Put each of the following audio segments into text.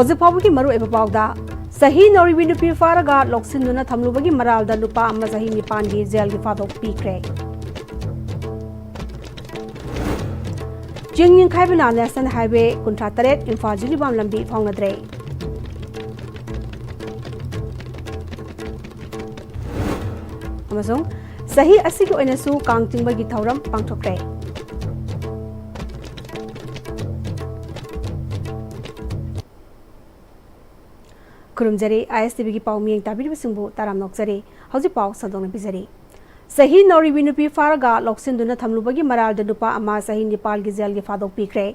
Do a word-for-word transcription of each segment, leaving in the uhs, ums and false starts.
ꯍꯧꯖꯤꯛ ꯐꯥꯎꯕꯒꯤ ꯃꯔꯨꯑꯣꯏꯕ ꯄꯥꯎꯗ, ꯆꯍꯤ ꯅꯧꯔꯤꯕꯤ ꯅꯨꯄꯤ ꯐꯥꯔꯒ ꯂꯧꯁꯤꯟꯗꯨꯅ ꯊꯝꯂꯨꯕꯒꯤ ꯃꯔꯥꯜꯗ ꯅꯨꯄꯥ ꯑꯃ ꯆꯍꯤ ꯅꯤꯄꯥꯟꯒꯤ ꯖꯦꯜꯒꯤ ꯐꯥꯗꯣꯛ ꯄꯤꯈ꯭ꯔꯦ꯫ ꯆꯤꯡ ꯅꯤꯡꯈꯥꯏꯕꯅ ꯅꯦꯁꯅꯦꯜ ꯍꯥꯏꯋꯦ ꯀꯨꯟꯊ꯭ꯔꯥ ꯇꯔꯦꯠ ꯏꯝꯐꯥꯜ ꯖꯤꯔꯤꯕꯥꯝ ꯂꯝꯕꯤ ꯐꯥꯎꯅꯗ꯭ꯔꯦ꯫ ꯑꯃꯁꯨꯡ ꯆꯍꯤ ꯑꯁꯤꯒꯤ ꯑꯣꯏꯅꯁꯨ ꯀꯥꯡ ꯆꯤꯡꯕꯒꯤ ꯊꯧꯔꯝ ꯄꯥꯡꯊꯣꯛꯈ꯭ꯔꯦ꯫ ꯈꯨꯔꯨꯝꯖꯔꯤ, ISTVꯒꯤ ꯄꯥꯎ ꯃꯤꯠꯌꯦꯡ ꯇꯥꯕꯤꯔꯤꯕꯁꯤꯡꯕꯨ ꯇꯔꯥꯝꯅ ꯑꯣꯛꯆꯔꯤ꯫ ꯍꯧꯖꯤꯛ ꯄꯥꯎ ꯁꯟꯗꯣꯛꯅ ꯄꯤꯖꯔꯤ꯫ ꯆꯍꯤ ꯅꯧꯔꯤꯕꯤ ꯅꯨꯄꯤ ꯐꯥꯔꯒ ꯂꯧꯁꯤꯟꯗꯨꯅ ꯊꯝꯂꯨꯕꯒꯤ ꯃꯔꯥꯜꯗ ꯅꯨꯄꯥ ꯑꯃ ꯆꯍꯤ ꯅꯤꯄꯥꯜꯒꯤ ꯖꯦꯜꯒꯤ ꯐꯥꯗꯣꯛ ꯄꯤꯈ꯭ꯔꯦ꯫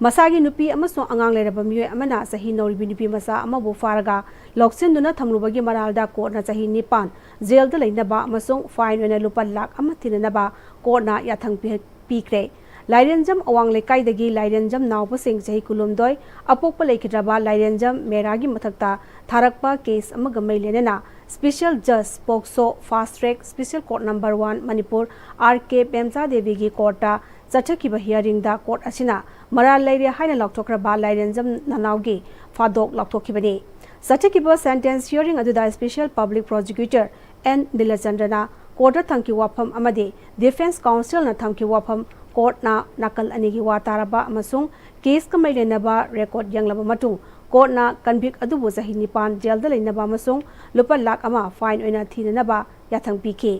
ꯃꯁꯥꯒꯤ ꯅꯨꯄꯤ ꯑꯃꯁꯨꯡ ꯑꯉꯥꯡ ꯂꯩꯔꯕ ꯃꯤꯑꯣꯏ ꯑꯃꯅ ꯆꯍꯤ ꯅꯧꯔꯤꯕꯤ ꯅꯨꯄꯤ ꯃꯆꯥ ꯑꯃꯕꯨ ꯐꯥꯔꯒ ꯂꯧꯁꯤꯟꯗꯨꯅ ꯊꯝꯂꯨꯕꯒꯤ ꯃꯔꯥꯜꯗ ꯀꯣꯔꯠꯅ ꯆꯍꯤ ꯅꯤꯄꯥꯟ ꯖꯦꯜꯗ ꯂꯩꯅꯕ ꯑꯃꯁꯨꯡ ꯐꯥꯏꯟ ꯑꯣꯏꯅ ꯂꯨꯄꯥ ꯂꯥꯈ ꯑꯃ ꯊꯤꯅꯅꯕ ꯀꯣꯔꯠꯅ ꯌꯥꯊꯪ ꯄꯤ-, ꯄꯤꯈ꯭ꯔꯦ꯫ ꯂꯥꯏꯔꯦꯟꯖꯝ ꯑꯋꯥꯡ ꯂꯩꯀꯥꯏꯗꯒꯤ ꯂꯥꯏꯔꯦꯟꯖꯝ ꯅꯥꯎꯕꯁꯤꯡ ꯆꯍꯤ ꯀꯨꯟꯍꯨꯝꯗꯣꯏ, ꯑꯄꯣꯛꯄ ꯂꯩꯈꯤꯗ꯭ꯔꯕ ꯂꯥꯏꯔꯦꯟꯖꯝ ꯃꯦꯔꯥꯒꯤ ꯃꯊꯛꯇ ꯊꯥꯔꯛꯄ ꯀꯦꯁ ꯑꯃꯒ ꯃꯔꯤ ꯂꯩꯅꯅ Special Judge, POCSO, Fast Track, Special Court Number One, Manipur, R K Pemcha ꯗꯦꯕꯤꯒꯤ ꯀꯣꯔꯠꯇ ꯆꯠꯊꯈꯤꯕ ꯍꯤꯌꯥꯔꯤꯡꯗ ꯀꯣꯔꯠ ꯑꯁꯤꯅ ꯃꯔꯥꯜ ꯂꯩꯔꯦ ꯍꯥꯏꯅ ꯂꯥꯎꯊꯣꯛꯈ꯭ꯔꯕ ꯂꯥꯏꯔꯦꯟꯖꯝ ꯅꯅꯥꯎꯒꯤ ꯐꯥꯗꯣꯛ ꯂꯥꯎꯊꯣꯛꯈꯤꯕꯅꯤ꯫ ꯆꯠꯊꯈꯤꯕ ꯁꯦꯟꯇꯦꯟꯁ ꯍꯤꯌꯥꯔꯤꯡ ꯑꯗꯨꯗ Special Public Prosecutor ꯑꯦꯟ ꯅꯤꯂꯆꯟꯗ꯭ꯔꯅ ꯀꯣꯔꯠꯇ ꯊꯝꯈꯤꯕ ꯋꯥꯐꯝ ꯑꯃꯗꯤ ꯗꯤꯐꯦꯟꯁ ꯀꯥꯎꯟꯁꯤꯜꯅ ꯊꯝꯈꯤꯕ ꯋꯥꯐꯝ ꯀꯣꯔꯠꯅ ꯅꯥꯀꯜ ꯑꯅꯤꯒꯤ ꯋꯥ ꯇꯥꯔꯕ ꯑꯃꯁꯨꯡ ꯀꯦꯁꯀ ꯃꯔꯤ ꯂꯩꯅꯕ ꯔꯦꯀꯣꯔꯠ ꯌꯦꯡꯂꯕ ꯃꯇꯨꯡ ꯀꯣꯔꯠꯅ ꯀꯟꯚꯤꯛ ꯑꯗꯨꯕꯨ ꯆꯍꯤ ꯅꯤꯄꯥꯟ ꯖꯦꯜꯗ ꯂꯩꯅꯕ ꯑꯃꯁꯨꯡ ꯂꯨꯄꯥ ꯂꯥꯈ ꯑꯃ ꯐꯥꯏꯟ ꯑꯣꯏꯅ ꯊꯤꯅꯅꯕ ꯌꯥꯊꯪ ꯄꯤꯈꯤ꯫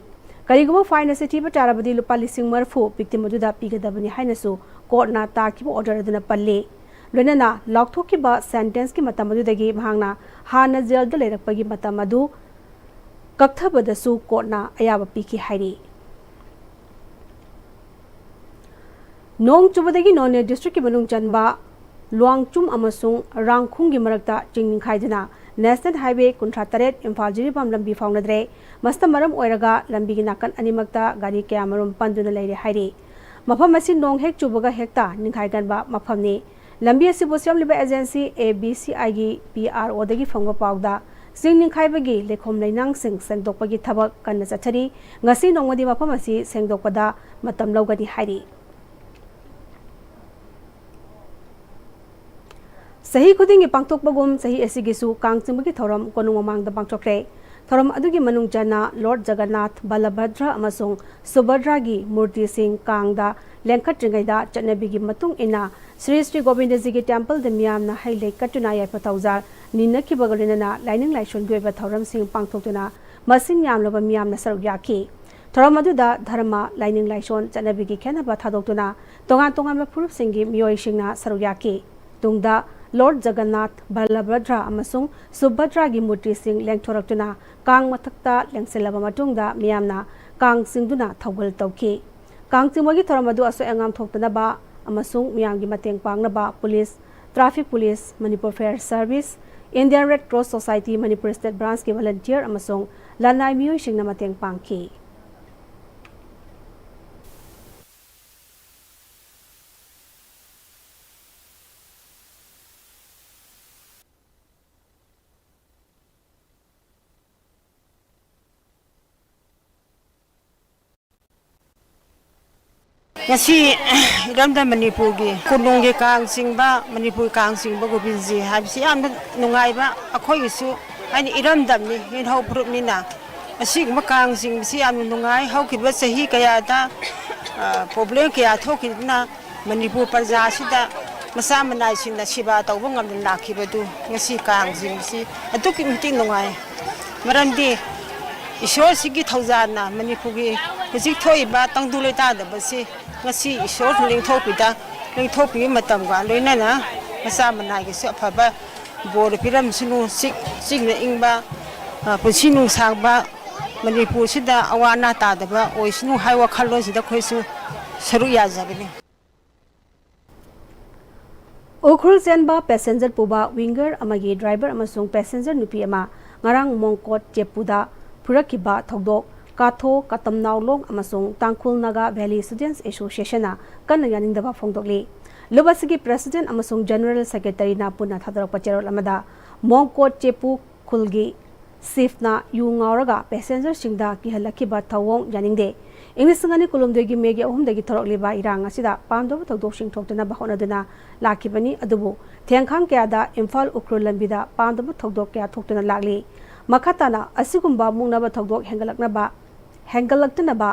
ꯀꯔꯤꯒꯨꯝꯕ ꯐꯥꯏꯟ ꯑꯁꯤ ꯊꯤꯕ ꯇꯥꯔꯕꯗꯤ ꯂꯨꯄꯥ ꯂꯤꯁꯤꯡ ꯃꯔꯤꯐꯨ ꯚꯤꯛꯇꯤꯝ ꯑꯗꯨꯗ ꯄꯤꯒꯗꯕꯅꯤ ꯍꯥꯏꯅꯁꯨ ꯀꯣꯔꯠꯅ ꯇꯥꯈꯤꯕ ꯑꯣꯔꯗꯔ ꯑꯗꯨꯅ ꯄꯜꯂꯤ꯫ ꯂꯣꯏꯅꯅ ꯂꯥꯎꯊꯣꯛꯈꯤꯕ ꯁꯦꯟꯇꯦꯟꯁꯀꯤ ꯃꯇꯝ ꯑꯗꯨꯗꯒꯤ ꯃꯍꯥꯛꯅ ꯍꯥꯟꯅ ꯖꯦꯜꯗ ꯂꯩꯔꯛꯄꯒꯤ ꯃꯇꯝ ꯑꯗꯨ ꯀꯛꯊꯕꯗꯁꯨ ꯀꯣꯔꯠꯅ ꯑꯌꯥꯕ ꯄꯤꯈꯤ ꯍꯥꯏꯔꯤ꯫ ꯅꯣꯡ ꯆꯨꯕꯗꯒꯤ ꯅꯣꯅꯦ ꯗꯤꯁꯇ꯭ꯔꯤꯛꯀꯤ ꯃꯅꯨꯡ ꯆꯟꯕ ꯂꯨꯋꯥꯡꯆꯨꯝ ꯑꯃꯁꯨꯡ ꯔꯥꯡꯈꯨꯡꯒꯤ ꯃꯔꯛꯇ ꯆꯤꯡ ꯅꯤꯡꯈꯥꯏꯗꯨꯅ ꯅꯦꯁꯅꯦꯜ ꯍꯥꯏꯋꯦ ꯀꯨꯟꯊ꯭ꯔꯥ ꯇꯔꯦꯠ ꯏꯝꯐꯥꯜ ꯖꯤꯔꯤꯕꯥꯝ ꯂꯝꯕꯤ ꯐꯥꯎꯅꯗ꯭ꯔꯦ꯫ ꯃꯁꯤꯅ ꯃꯔꯝ ꯑꯣꯏꯔꯒ ꯂꯝꯕꯤꯒꯤ ꯅꯥꯀꯟ ꯑꯅꯤꯃꯛꯇ ꯒꯥꯔꯤ ꯀꯌꯥꯃꯔꯨꯝ ꯄꯟꯗꯨꯅ ꯂꯩꯔꯦ ꯍꯥꯏꯔꯤ꯫ ꯃꯐꯝ ꯑꯁꯤ ꯅꯣꯡ ꯍꯦꯛ ꯆꯨꯕꯒ ꯍꯦꯛꯇ ꯅꯤꯡꯈꯥꯏꯒꯟꯕ ꯃꯐꯝꯅꯤ꯫ ꯂꯝꯕꯤ ꯑꯁꯤꯕꯨ ꯁꯦꯝꯂꯤꯕ ꯑꯦꯖꯦꯟꯁꯤ ABCIꯒꯤ PROꯗꯒꯤ ꯐꯪꯕ ꯄꯥꯎꯗ ꯆꯤꯡ ꯅꯤꯡꯈꯥꯏꯕꯒꯤ ꯂꯩꯈꯣꯝ ꯂꯩꯅꯥꯡꯁꯤꯡ ꯁꯦꯡꯗꯣꯛꯄꯒꯤ ꯊꯕꯛ ꯀꯟꯅ ꯆꯠꯊꯔꯤ꯫ ꯉꯁꯤ ꯅꯣꯡꯃꯗꯤ ꯃꯐꯝ ꯑꯁꯤ ꯁꯦꯡꯗꯣꯛꯄꯗ ꯃꯇꯝ ꯂꯧꯒꯅꯤ ꯍꯥꯏꯔꯤ꯫ ꯆꯍꯤ ꯈꯨꯗꯤꯡꯒꯤ ꯄꯥꯡꯊꯣꯛꯄꯒꯨꯝ ꯆꯍꯤ ꯑꯁꯤꯒꯤꯁꯨ ꯀꯥꯡ ꯆꯤꯡꯕꯒꯤ ꯊꯧꯔꯝ ꯀꯣꯅꯨꯡ ꯃꯃꯥꯡꯗ ꯄꯥꯡꯊꯣꯛꯈ꯭ꯔꯦ꯫ ꯊꯧꯔꯝ ꯑꯗꯨꯒꯤ ꯃꯅꯨꯡ ꯆꯟꯅ ꯂꯣꯔꯗ ꯖꯒꯟꯅꯥꯊ, ꯕꯂꯚꯗ꯭ꯔ ꯑꯃꯁꯨꯡ ꯁꯨꯚꯗ꯭ꯔꯥꯒꯤ ꯃꯨꯔꯇꯤꯁꯤꯡ ꯀꯥꯡꯗ ꯂꯦꯡꯈꯠꯇ꯭ꯔꯤꯉꯩꯗ ꯆꯠꯅꯕꯤꯒꯤ ꯃꯇꯨꯡ ꯏꯟꯅ ꯁ꯭ꯔꯤ ꯁ꯭ꯔꯤ ꯒꯣꯕꯤꯟꯗꯖꯤꯒꯤ ꯇꯦꯝꯄꯜꯗ ꯃꯤꯌꯥꯝꯅ ꯍꯩ ꯂꯩ ꯀꯠꯇꯨꯅ ꯌꯥꯏꯐ ꯊꯧꯖꯥꯜ ꯅꯤꯅꯈꯤꯕꯒ ꯂꯣꯏꯅꯅ ꯂꯥꯏꯅꯤꯡ ꯂꯥꯏꯁꯣꯟꯒꯤ ꯑꯣꯏꯕ ꯊꯧꯔꯝꯁꯤꯡ ꯄꯥꯡꯊꯣꯛꯇꯨꯅ ꯃꯁꯤꯡ ꯌꯥꯝꯂꯕ ꯃꯤꯌꯥꯝꯅ ꯁꯔꯨꯛ ꯌꯥꯈꯤ꯫ ꯊꯧꯔꯝ ꯑꯗꯨꯗ ꯙꯔꯃ, ꯂꯥꯏꯅꯤꯡ ꯂꯥꯏꯁꯣꯟ, ꯆꯠꯅꯕꯤꯒꯤ ꯈꯦꯠꯅꯕ ꯊꯥꯗꯣꯛꯇꯨꯅ ꯇꯣꯉꯥꯟ ꯇꯣꯉꯥꯟꯕ ꯐꯨꯔꯨꯞꯁꯤꯡꯒꯤ ꯃꯤꯑꯣꯏꯁꯤꯡꯅ ꯁꯔꯨꯛ ꯌꯥꯈꯤ꯫ ꯇꯨꯡꯗ ꯂꯣꯔꯗ ꯖꯒꯟꯅꯥꯊ, ꯕꯂꯚꯗ꯭ꯔ ꯑꯃꯁꯨꯡ ꯁꯨꯚꯗ꯭ꯔꯥꯒꯤ ꯃꯨꯔꯇꯤꯁꯤꯡ ꯂꯦꯡꯊꯣꯔꯛꯇꯨꯅ ꯀꯥꯡ ꯃꯊꯛꯇ ꯂꯦꯡꯁꯤꯜꯂꯕ ꯃꯇꯨꯡꯗ ꯃꯤꯌꯥꯝꯅ ꯀꯥꯡ ꯆꯤꯡꯗꯨꯅ ꯊꯧꯒꯜ ꯇꯧꯈꯤ꯫ ꯀꯥꯡ ꯆꯤꯡꯕꯒꯤ ꯊꯧꯔꯝ ꯑꯗꯨ ꯑꯁꯣꯏ ꯑꯉꯥꯝ ꯊꯣꯛꯇꯅꯕ ꯑꯃꯁꯨꯡ ꯃꯤꯌꯥꯝꯒꯤ ꯃꯇꯦꯡ ꯄꯥꯡꯅꯕ police, traffic police, Manipur fire service, Indian red cross society Manipur state ꯕ꯭ꯔꯥꯟꯁꯀꯤ ꯚꯣꯂꯨꯟꯇꯤꯌꯔ ꯑꯃꯁꯨꯡ ꯂꯅꯥꯏ ꯃꯤꯑꯣꯏꯁꯤꯡꯅ ꯃꯇꯦꯡ ꯄꯥꯡꯈꯤ꯫ ꯉꯁꯤ ꯏꯔꯝꯗꯝ ꯃꯅꯤꯄꯨꯔꯒꯤ ꯀꯣꯅꯨꯡꯒꯤ ꯀꯥꯡ ꯆꯤꯡꯕ, ꯃꯅꯤꯄꯨꯔ ꯀꯥꯡ ꯆꯤꯡꯕ ꯒꯣꯕꯤꯟꯖꯤ ꯍꯥꯏꯕꯁꯤ ꯌꯥꯝꯅ ꯅꯨꯡꯉꯥꯏꯕ, ꯑꯩꯈꯣꯏꯒꯤꯁꯨ ꯍꯥꯏꯅ ꯏꯔꯝꯗꯝꯅꯤ, ꯅꯤꯡꯊꯧ ꯐꯨꯔꯨꯞꯅꯤꯅ꯫ ꯑꯁꯤꯒꯨꯝꯕ ꯀꯥꯡ ꯆꯤꯡꯕꯁꯤ ꯌꯥꯝꯅ ꯅꯨꯡꯉꯥꯏ꯫ ꯍꯧꯈꯤꯕ ꯆꯍꯤ ꯀꯌꯥꯗ, ꯑ, ꯄ꯭ꯔꯣꯕ꯭ꯂꯦꯝ ꯀꯌꯥ ꯊꯣꯛꯈꯤꯗꯨꯅ ꯃꯅꯤꯄꯨꯔ ꯄ꯭ꯔꯖꯥꯁꯤꯗ ꯃꯆꯥ ꯃꯅꯥꯏꯁꯤꯡꯅ ꯁꯦꯕꯥ ꯇꯧꯕ ꯉꯝꯗꯅ ꯂꯥꯛꯈꯤꯕꯗꯨ ꯉꯁꯤ ꯀꯥꯡ ꯆꯤꯡꯕꯁꯤ ꯑꯗꯨꯛꯀꯤ ꯃꯇꯤꯛ ꯅꯨꯡꯉꯥꯏ꯫ ꯃꯔꯝꯗꯤ ꯏꯁꯣꯔꯁꯤꯒꯤ ꯊꯧꯖꯥꯜꯅ ꯃꯅꯤꯄꯨꯔꯒꯤ ꯍꯧꯖꯤꯛ ꯊꯣꯛꯏꯕ ꯇꯪꯗꯨ ꯂꯩꯇꯥꯗꯕꯁꯤ ꯉꯁꯤ ꯏꯁꯣꯔꯅ ꯂꯦꯡꯊꯣꯛꯄꯤꯗ, ꯂꯦꯡꯊꯣꯛꯄꯤꯕ ꯃꯇꯝꯒ ꯂꯣꯏꯅꯅ ꯃꯆꯥ ꯃꯅꯥꯏꯒꯤꯁꯨ ꯑꯐꯕ ꯕꯣꯔ ꯄꯤꯔꯝꯁꯅꯨ, ꯆꯤꯛ-, ꯆꯤꯛꯅ ꯏꯪꯕ, ꯑ, ꯄꯨꯟꯁꯤ ꯅꯨꯡꯁꯥꯡꯕ ꯃꯅꯤꯄꯨꯔꯁꯤꯗ ꯑꯋꯥ ꯑꯅꯥ ꯇꯥꯗꯕ ꯑꯣꯏꯁꯅꯨ ꯍꯥꯏꯕ ꯋꯥꯈꯜꯂꯣꯟꯁꯤꯗ ꯑꯩꯈꯣꯏꯁꯨ ꯁꯔꯨꯛ ꯌꯥꯖꯕꯅꯤ꯫ ꯎꯈ꯭ꯔꯨꯜ ꯆꯦꯟꯕ ꯄꯦꯁꯦꯟꯖꯔ ꯄꯨꯕ ꯋꯤꯡꯒꯔ ꯑꯃꯒꯤ ꯗ꯭ꯔꯥꯏꯚꯔ ꯑꯃꯁꯨꯡ ꯄꯦꯁꯦꯟꯖꯔ ꯅꯨꯄꯤ ꯑꯃ ꯉꯔꯥꯡ ꯃꯣꯡꯀꯣꯠ ꯆꯦꯄꯨꯗ ꯐꯨꯔꯛꯈꯤꯕ ꯊꯧꯗꯣꯛ ꯀꯥꯊꯣ ꯀꯇꯝꯅꯥꯎꯂꯣꯡ ꯑꯃꯁꯨꯡ ꯇꯥꯡꯈꯨꯜ ꯅꯥꯒꯥ ꯚꯦꯂꯤ ꯁ꯭ꯇꯨꯗꯦꯟꯠꯁ ꯑꯦꯁꯣꯁꯤꯌꯦꯁꯟꯅ ꯀꯟꯅ ꯌꯥꯅꯤꯡꯗꯕ ꯐꯣꯡꯗꯣꯛꯂꯤ꯫ ꯂꯨꯞ ꯑꯁꯤꯒꯤ ꯄ꯭ꯔꯦꯁꯤꯗꯦꯟꯠ ꯑꯃꯁꯨꯡ ꯖꯦꯅꯔꯦꯜ ꯁꯦꯀ꯭ꯔꯦꯇꯔꯤꯅ ꯄꯨꯟꯅ ꯊꯥꯗꯣꯔꯛꯄ ꯆꯦꯔꯣꯜ ꯑꯃꯗ, ꯃꯣꯡꯀꯣꯠ ꯆꯦꯄꯨ ꯈꯨꯜꯒꯤ ꯁꯤꯐꯅ ꯌꯨ ꯉꯥꯎꯔꯒ ꯄꯦꯁꯦꯟꯖꯔꯁꯤꯡꯗ ꯀꯤꯍꯜꯂꯛꯈꯤꯕ ꯊꯧꯑꯣꯡ ꯌꯥꯅꯤꯡꯗꯦ꯫ ꯏꯪ ꯂꯤꯁꯤꯡ ꯑꯅꯤ ꯀꯨꯟꯍꯨꯝꯗꯣꯏꯒꯤ ꯃꯦꯒꯤ ꯑꯍꯨꯝꯗꯒꯤ ꯊꯣꯔꯛꯂꯤꯕ ꯏꯔꯥꯡ ꯑꯁꯤꯗ ꯄꯥꯝꯗꯕ ꯊꯧꯗꯣꯛꯁꯤꯡ ꯊꯣꯛꯇꯅꯕ ꯍꯣꯠꯅꯗꯨꯅ ꯂꯥꯛꯈꯤꯕꯅꯤ꯫ ꯑꯗꯨꯕꯨ ꯊꯦꯡꯈꯥꯡ ꯀꯌꯥꯗ ꯏꯝꯐꯥꯜ ꯎꯈ꯭ꯔꯨꯜ ꯂꯝꯕꯤꯗ ꯄꯥꯝꯗꯕ ꯊꯧꯗꯣꯛ ꯀꯌꯥ ꯊꯣꯛꯇꯨꯅ ꯂꯥꯛꯂꯤ꯫ ꯃꯈꯥ ꯇꯥꯅ ꯑꯁꯤꯒꯨꯝꯕ ꯃꯨꯛꯅꯕ ꯊꯧꯗꯣꯛ ꯍꯦꯟꯒꯠꯂꯛꯅꯕ ꯍꯦꯟꯒꯠꯂꯛꯇꯅꯕ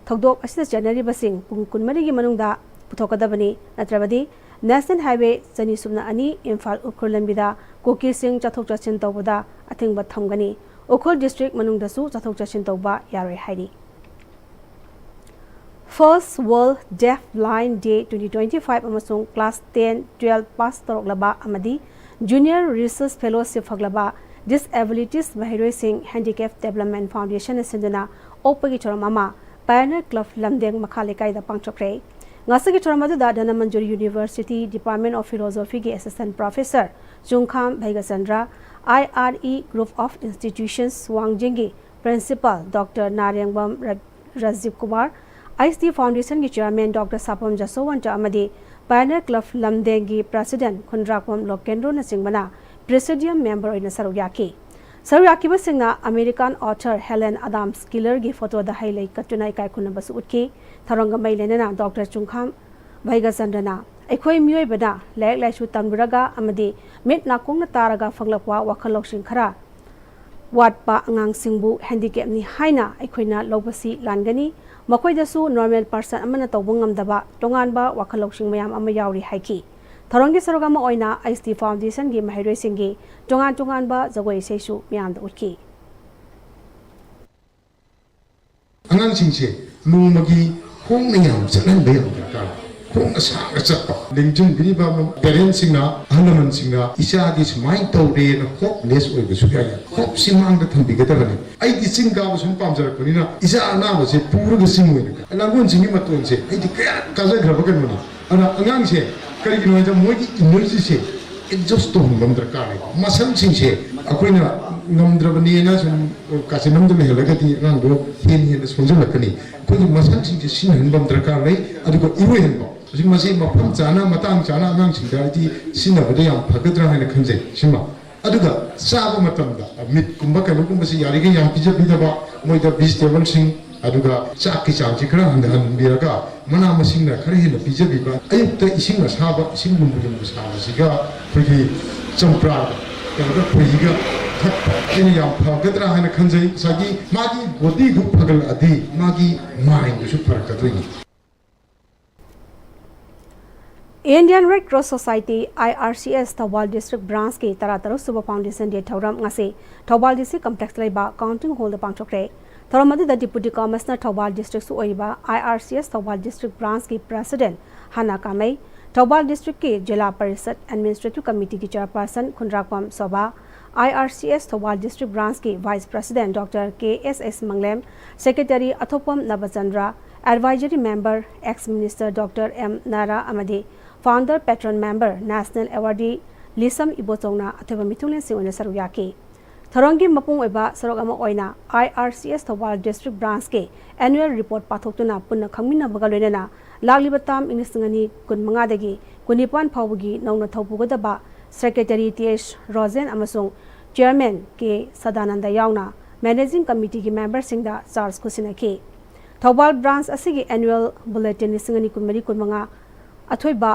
ꯊꯧꯗꯣꯛ ꯑꯁꯤꯗ ꯆꯦꯟꯅꯔꯤꯕꯁꯤꯡ ꯄꯨꯡ ꯀꯨꯟꯃꯔꯤꯒꯤ ꯃꯅꯨꯡꯗ ꯄꯨꯊꯣꯛꯀꯗꯕꯅꯤ, ꯅꯠꯇ꯭ꯔꯕꯗꯤ National Highway ꯆꯅꯤ ꯁꯨꯞꯅ ꯑꯅꯤ ꯏꯝꯐꯥꯜ ꯎꯈ꯭ꯔꯨꯜ ꯂꯝꯕꯤꯗ ꯀꯨꯀꯤꯁꯤꯡ ꯆꯠꯊꯣꯛ ꯆꯠꯁꯤꯟ ꯇꯧꯕꯗ ꯑꯊꯤꯡꯕ ꯊꯝꯒꯅꯤ꯫ ꯎꯈ꯭ꯔꯨꯜ district ꯃꯅꯨꯡꯗꯁꯨ ꯆꯠꯊꯣꯛ ꯆꯠꯁꯤꯟ ꯇꯧꯕ ꯌꯥꯔꯣꯏ ꯍꯥꯏꯔꯤ꯫ First World Deaf Blind Day twenty twenty-five ꯑꯃꯁꯨꯡ class ten, twelve pass ꯇꯧꯔꯛꯂꯕ ꯑꯃꯗꯤ Junior Research Fellowship ꯐꯪꯂꯕ Disabilities ꯃꯍꯩꯔꯣꯏꯁꯤꯡ Handicap Development Foundation ꯅ ꯁꯤꯟꯗꯨꯅ ꯑꯣꯛꯄꯒꯤ ꯊꯧꯔꯝ ꯑꯃ Pioneer Club ꯂꯝꯗꯦꯡ ꯃꯈꯥ ꯂꯩꯀꯥꯏꯗ ꯄꯥꯡꯊꯣꯛꯈ꯭ꯔꯦ꯫ ꯉꯁꯤꯒꯤ ꯊꯧꯔꯝ ꯑꯗꯨꯗ Dhanamanjuri University Department of Philosophy ꯒꯤ Assistant Professor ꯆꯨꯡꯈꯥꯝ Bhagyachandra, I R E Group of Institutions ꯋꯥꯡꯖꯤꯡꯒꯤ Principal Doctor ꯅꯥꯔꯦꯡꯕꯝ ꯔ-, ꯔꯥꯖꯤꯕ ꯀꯨꯃꯥꯔ, ꯑꯥꯏꯁ ꯗꯤ Foundation ꯒꯤ Chairman Doctor ꯁꯥꯄꯝ ꯖꯁꯣꯋꯟꯇ ꯑꯃꯗꯤ Pioneer Club ꯂꯝꯗꯦꯡꯒꯤ President ꯈꯨꯟꯗ꯭ꯔꯥꯛꯄꯝ ꯂꯣꯀꯦꯟꯗ꯭ꯔꯣꯅꯆꯤꯡꯕꯅ Presidium Member ꯑꯣꯏꯅ ꯁꯔꯨꯛ ꯌꯥꯈꯤ꯫ ꯁꯔꯨꯛ ꯌꯥꯈꯤꯕꯁꯤꯡꯅ American author Helen Adams Keller ꯒꯤ photo ꯗ ꯍꯩ ꯂꯩ ꯀꯠꯇꯨꯅ ꯏꯀꯥꯏ ꯈꯨꯝꯅꯕꯁꯨ ꯎꯠꯈꯤ꯫ ꯊꯧꯔꯝꯒ ꯃꯔꯤ ꯂꯩꯅꯅ Doctor ꯆꯨꯡꯈꯥꯝ ꯚꯩꯒꯆꯟꯗ꯭ꯔꯅ ꯑꯩꯈꯣꯏ ꯃꯤꯑꯣꯏꯕꯅ ꯂꯥꯏꯔꯤꯛ ꯂꯥꯏꯁꯨ ꯇꯝꯂꯨꯔꯒ ꯑꯃꯗꯤ ꯃꯤꯠ ꯅꯥꯀꯣꯡꯅ ꯇꯥꯔꯒ ꯐꯪꯂꯛꯄ ꯋꯥꯈꯜ ꯂꯧꯁꯤꯡ ꯈꯔ ꯋꯥꯠꯄ ꯑꯉꯥꯡꯁꯤꯡꯕꯨ handicap ꯅꯤ ꯍꯥꯏꯅ ꯑꯩꯈꯣꯏꯅ ꯂꯧꯕꯁꯤ ꯂꯥꯟꯒꯅꯤ꯫ ꯃꯈꯣꯏꯗꯁꯨ normal person ꯑꯃꯅ ꯇꯧꯕ ꯉꯝꯗꯕ ꯇꯣꯉꯥꯟꯕ ꯋꯥꯈꯜ ꯂꯧꯁꯤꯡ ꯃꯌꯥꯝ ꯑꯃ ꯌꯥꯎꯔꯤ ꯍꯥꯏꯈꯤ꯫ ꯊꯧꯔꯝꯒꯤ ꯁꯔꯨꯛ ꯑꯃ ꯑꯣꯏꯅ ꯑꯥꯏꯁ ꯗꯤ Foundation ꯒꯤ ꯃꯍꯩꯔꯣꯏꯁꯤꯡꯒꯤ ꯇꯣꯉꯥꯟ ꯇꯣꯉꯥꯟꯕ ꯖꯒꯣꯏ ꯏꯁꯩꯁꯨ ꯃꯤꯌꯥꯝꯗ ꯎꯠꯈꯤ꯫ ꯑꯉꯥꯡꯁꯤꯡꯁꯦ ꯅꯣꯡꯃꯒꯤ ꯈꯣꯡꯅ ꯌꯥꯝ ꯆꯠꯍꯟꯕ ꯌꯥꯝ ꯗꯔꯀꯥꯔ ꯑꯣꯏ꯫ ꯈꯣꯡꯅ ꯁꯥꯡꯅ ꯆꯠꯄ꯫ ꯂꯦꯡꯁꯤꯟꯕꯤꯔꯤꯕ parents ꯁꯤꯡꯅ, ꯑꯍꯜ ꯂꯃꯟꯁꯤꯡꯅ ꯏꯆꯥꯗꯤ ꯁꯨꯃꯥꯏꯅ ꯇꯧꯔꯦꯅ hopeless ꯑꯣꯏꯕ ꯁꯨꯡꯌꯥ ꯌꯥꯏ꯫ Hope ꯁꯤ ꯃꯥꯡꯗ ꯊꯝꯕꯤꯒꯗꯕꯅꯤ꯫ ꯑꯩꯗꯤ ꯆꯤꯡ ꯀꯥꯕ ꯁꯨꯝ ꯄꯥꯝꯖꯔꯛꯄꯅꯤꯅ ꯏꯆꯥ ꯑꯅꯥꯕꯁꯦ ꯄꯨꯔꯒ ꯆꯤꯡ ꯑꯣꯏꯅ ꯀꯥ-, ꯂꯥꯡꯒꯣꯜ ꯆꯤꯡꯒꯤ ꯃꯇꯣꯟꯁꯦ ꯑꯩꯗꯤ ꯀꯌꯥ ꯀꯥꯖꯈ꯭ꯔꯕ ꯀꯩꯅꯣꯅꯤ꯫ ꯑꯗꯨꯅ ꯑꯉꯥꯡꯁꯦ ꯀꯔꯤꯒꯤꯅꯣ ꯍꯥꯏꯗ ꯃꯣꯏꯒꯤ energy ꯁꯦ exhaust ꯇꯧꯍꯟꯕ ꯑꯃ ꯗꯔꯀꯥꯔ ꯂꯩ꯫ Muscle ꯁꯤꯡꯁꯦ ꯑꯩꯈꯣꯏꯅ ꯉꯝꯗ꯭ꯔꯕꯅꯦꯅ ꯁꯨꯝ ꯀꯥꯆꯤꯟ ꯑꯃꯗ ꯂꯩꯍꯜꯂꯒꯗꯤ ꯑꯉꯥꯡꯗꯣ ꯍꯦꯟꯅ ꯍꯦꯟꯅ ꯁꯣꯟꯖꯜꯂꯛꯀꯅꯤ꯫ ꯑꯩꯈꯣꯏꯒꯤ muscle ꯁꯤꯡꯁꯦ ꯁꯤꯖꯤꯟꯅꯍꯟꯕ ꯑꯃ ꯗꯔꯀꯥꯔ ꯂꯩ꯫ ꯑꯗꯨꯒ ꯏꯔꯣꯏꯍꯟꯕ꯫ ꯍꯧꯖꯤꯛ ꯃꯁꯤ ꯃꯐꯝ ꯆꯥꯅ, ꯃꯇꯥꯡ ꯆꯥꯅ ꯑꯉꯥꯡꯁꯤꯡꯗ ꯍꯥꯏꯗꯤ ꯁꯤꯖꯤꯟꯅꯕꯗ ꯌꯥꯝ ꯐꯒꯗ꯭ꯔꯥ ꯍꯥꯏꯅ ꯈꯟꯖꯩ꯫ ꯁꯤꯃ꯫ ꯑꯗꯨꯒ ꯆꯥꯕ ꯃꯇꯝꯗ meat ꯀꯨꯝꯕ ꯀꯩꯅꯣꯒꯨꯝꯕꯁꯤ ꯌꯥꯔꯤꯈꯩ ꯌꯥꯝ ꯄꯤꯖꯕꯤꯗꯕ, ꯃꯣꯏꯗ vegetable ꯁꯤꯡ, ꯑꯗꯨꯒ ꯆꯥꯛꯀꯤ ꯆꯥꯡꯁꯤ ꯈꯔ ꯍꯟꯊꯍꯟꯕꯤꯔꯒ ꯃꯅꯥ ꯃꯁꯤꯡꯅ ꯈꯔ ꯍꯦꯟꯅ ꯄꯤꯖꯕꯤꯕ, ꯑꯌꯨꯛꯇ ꯏꯁꯤꯡ ꯑꯁꯥꯕ, ꯏꯁꯤꯡ ꯂꯨꯝꯕꯨ ꯂꯨꯝꯕꯨ ꯁꯥꯕꯁꯤꯒ ꯑꯩꯈꯣꯏꯒꯤ ꯆꯝꯄ꯭ꯔꯥꯒ ꯇꯧꯔꯒ ꯈꯣꯏꯍꯤꯒ ꯊꯛꯄ, ꯑꯩꯅ ꯌꯥꯝ ꯐꯒꯗ꯭ꯔꯥ ꯍꯥꯏꯅ ꯈꯟꯖꯩ꯫ ꯉꯁꯥꯏꯒꯤ ꯃꯥꯒꯤ ꯕꯣꯗꯤꯗꯨ ꯐꯒꯠꯂꯛꯑꯗꯤ ꯃꯥꯒꯤ ꯃꯥꯏꯟꯗꯨꯁꯨ ꯐꯔꯛꯀꯗꯣꯏꯅꯤ꯫ Indian Red Cross Society, I R C S, Thoubal district ꯕ꯭ꯔꯥꯟꯁꯀꯤ ꯇꯔꯥꯇꯔꯨꯛ ꯁꯨꯕ ꯐꯥꯎꯟꯗꯦꯁꯟ ꯗꯦ ꯊꯧꯔꯝ ꯉꯁꯤ ꯊꯧꯕꯥꯜ ꯗꯤꯁꯇ꯭ꯔꯤꯛ ꯀꯝꯄ꯭ꯂꯦꯛꯁꯇ ꯂꯩꯕ ꯀꯥꯎꯟꯇꯤꯡ ꯍꯣꯜꯗ ꯄꯥꯡꯊꯣꯛꯈ꯭ꯔꯦ꯫ ꯊꯧꯔꯝ ꯑꯗꯨꯗ ꯗꯤꯄꯨꯇꯤ ꯀꯃꯤꯁꯅꯔ ꯊꯧꯕꯥꯜ ꯗꯤꯁꯇ꯭ꯔꯤꯛꯁꯨ ꯑꯣꯏꯔꯤꯕ I R C S Thoubal district ꯕ꯭ꯔꯥꯟꯁꯀꯤ ꯄ꯭ꯔꯦꯁꯤꯗꯦꯟ ꯍꯥꯅꯥ ꯀꯥꯃꯩ, ꯊꯧꯕꯥꯜ ꯗꯤꯁꯇ꯭ꯔꯤꯛꯀꯤ ꯖꯤꯂꯥ ꯄꯔꯤꯁꯠ ꯑꯦꯗꯃꯤꯅꯤꯁꯇ꯭ꯔꯦꯇꯤꯚ ꯀꯃꯤꯇꯤꯒꯤ chairperson Khundrakpam Shobha, I R C S Thoubal district ꯕ꯭ꯔꯥꯟꯁꯀꯤ vice president doctor K S S Manglem, secretary Athokpam Nabachandra, advisory member, ex minister doctor M Nara ꯑꯃꯗꯤ founder patron member, national awardee Lisam ꯏꯕꯣꯆꯧꯅ ꯑꯊꯣꯏꯕ ꯃꯤꯊꯨꯡꯂꯦꯟꯁꯤꯡ ꯑꯣꯏꯅ ꯁꯔꯨꯛ ꯌꯥꯈꯤ꯫ ꯊꯧꯔꯝꯒꯤ ꯃꯄꯨꯡ ꯑꯣꯏꯕ ꯁꯔꯨꯛ ꯑꯃ ꯑꯣꯏꯅ I R C S Thoubal district ꯕ꯭ꯔꯥꯟꯁꯀꯤ ꯑꯦꯅꯨꯋꯦꯜ ꯔꯤꯄꯣꯔꯠ ꯄꯥꯊꯣꯛꯇꯨꯅ ꯄꯨꯟꯅ ꯈꯪꯃꯤꯟꯅꯕꯒ ꯂꯣꯏꯅꯅ ꯂꯥꯛꯂꯤꯕ ꯇꯥꯝ ꯏꯪ ꯂꯤꯁꯤꯡ ꯑꯅꯤ ꯀꯨꯟꯃꯉꯥꯗꯒꯤ ꯀꯨꯟꯅꯤꯄꯥꯟ ꯐꯥꯎꯕꯒꯤ ꯅꯧꯅ ꯊꯧꯄꯨꯒꯗꯕ ꯁꯦꯀ꯭ꯔꯦꯇꯔꯤ ꯇꯤ ꯑꯩꯆ ꯔꯣꯖꯦꯟ ꯑꯃꯁꯨꯡ ꯆꯦꯌꯔꯃꯦꯟ ꯀꯦ ꯁꯗꯥꯅꯟꯗ ꯌꯥꯎꯅ ꯃꯦꯅꯦꯖꯤꯡ ꯀꯃꯤꯇꯤꯒꯤ ꯃꯦꯝꯕꯔꯁꯤꯡꯗ ꯆꯥꯔꯖ ꯈꯨꯠꯁꯤꯟꯅꯈꯤ꯫ ꯊꯧꯕꯥꯜ ꯕ꯭ꯔꯥꯟꯁ ꯑꯁꯤꯒꯤ ꯑꯦꯅꯨꯋꯦꯜ ꯕꯨꯂꯦꯇꯤꯟ ꯂꯤꯁꯤꯡ ꯑꯅꯤ ꯀꯨꯟꯃꯔꯤ ꯀꯨꯟꯃꯉꯥ ꯑꯊꯣꯏꯕ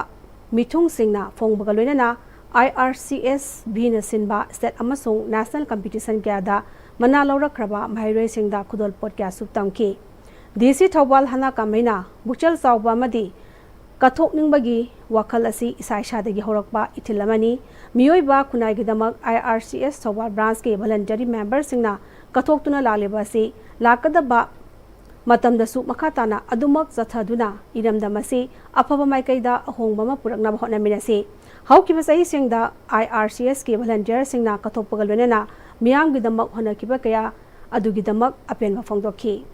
ꯃꯤꯊꯨꯡꯁꯤꯡꯅ ꯐꯣꯡꯕꯒ ꯂꯣꯏꯅꯅ I R C S Bꯅ ꯁꯤꯟꯕ ꯁ꯭ꯇꯦꯠ ꯑꯃꯁꯨꯡ ꯅꯦꯁꯅꯦꯜ ꯀꯝꯄꯤꯇꯤꯁꯟ ꯀꯌꯥꯗ ꯃꯅꯥ ꯂꯧꯔꯛꯈ꯭ꯔꯕ ꯃꯍꯩꯔꯣꯏꯁꯤꯡꯗ ꯈꯨꯗꯣꯜꯄꯣꯠ ꯀꯌꯥꯁꯨ ꯇꯝꯈꯤ꯫ ꯗꯤ ꯁꯤ ꯊꯧꯕꯥꯜ ꯍꯥꯅꯥ ꯀꯥꯃꯩꯅ ꯄꯨꯛꯆꯦꯜ ꯆꯥꯎꯕ ꯑꯃꯗꯤ ꯀꯠꯊꯣꯛꯅꯤꯡꯕꯒꯤ ꯋꯥꯈꯜ ꯑꯁꯤ ꯏꯁꯥ ꯏꯁꯥꯗꯒꯤ ꯍꯧꯔꯛꯄ ꯏꯊꯤꯜ ꯑꯃꯅꯤ꯫ ꯃꯤꯑꯣꯏꯕ ꯈꯨꯟꯅꯥꯏꯒꯤꯗꯃꯛ I R C S Thoubal ꯕ꯭ꯔꯥꯟꯁꯀꯤ ꯚꯣꯂꯨꯟꯇꯔꯤ ꯃꯦꯝꯕꯔꯁꯤꯡꯅ ꯀꯠꯊꯣꯛꯇꯨꯅ ꯂꯥꯛꯂꯤꯕ ꯑꯁꯤ ꯂꯥꯛꯀꯗꯕ ꯃꯇꯝꯗꯁꯨ ꯃꯈꯥ ꯇꯥꯅ ꯑꯗꯨꯃꯛ ꯆꯠꯊꯗꯨꯅ ꯏꯔꯝꯗꯝ ꯑꯁꯤ ꯑꯐꯕ ꯃꯥꯏꯀꯩꯗ ꯑꯍꯣꯡꯕ ꯑꯃ ꯄꯨꯔꯛꯅꯕ ꯍꯣꯠꯅꯃꯤꯟꯅꯁꯤ꯫ ꯍꯧꯈꯤꯕ ꯆꯍꯤꯁꯤꯡꯗ I R C S ꯀꯤ ꯚꯣꯂꯨꯟꯇꯤꯌꯔꯁꯤꯡꯅ ꯀꯠꯊꯣꯛꯄꯒ ꯂꯣꯏꯅꯅ ꯃꯤꯌꯥꯝꯒꯤꯗꯃꯛ ꯍꯣꯠꯅꯈꯤꯕ ꯀꯌꯥ ꯑꯗꯨꯒꯤꯗꯃꯛ ꯑꯄꯦꯟꯕ ꯐꯣꯡꯗꯣꯛꯈꯤ꯫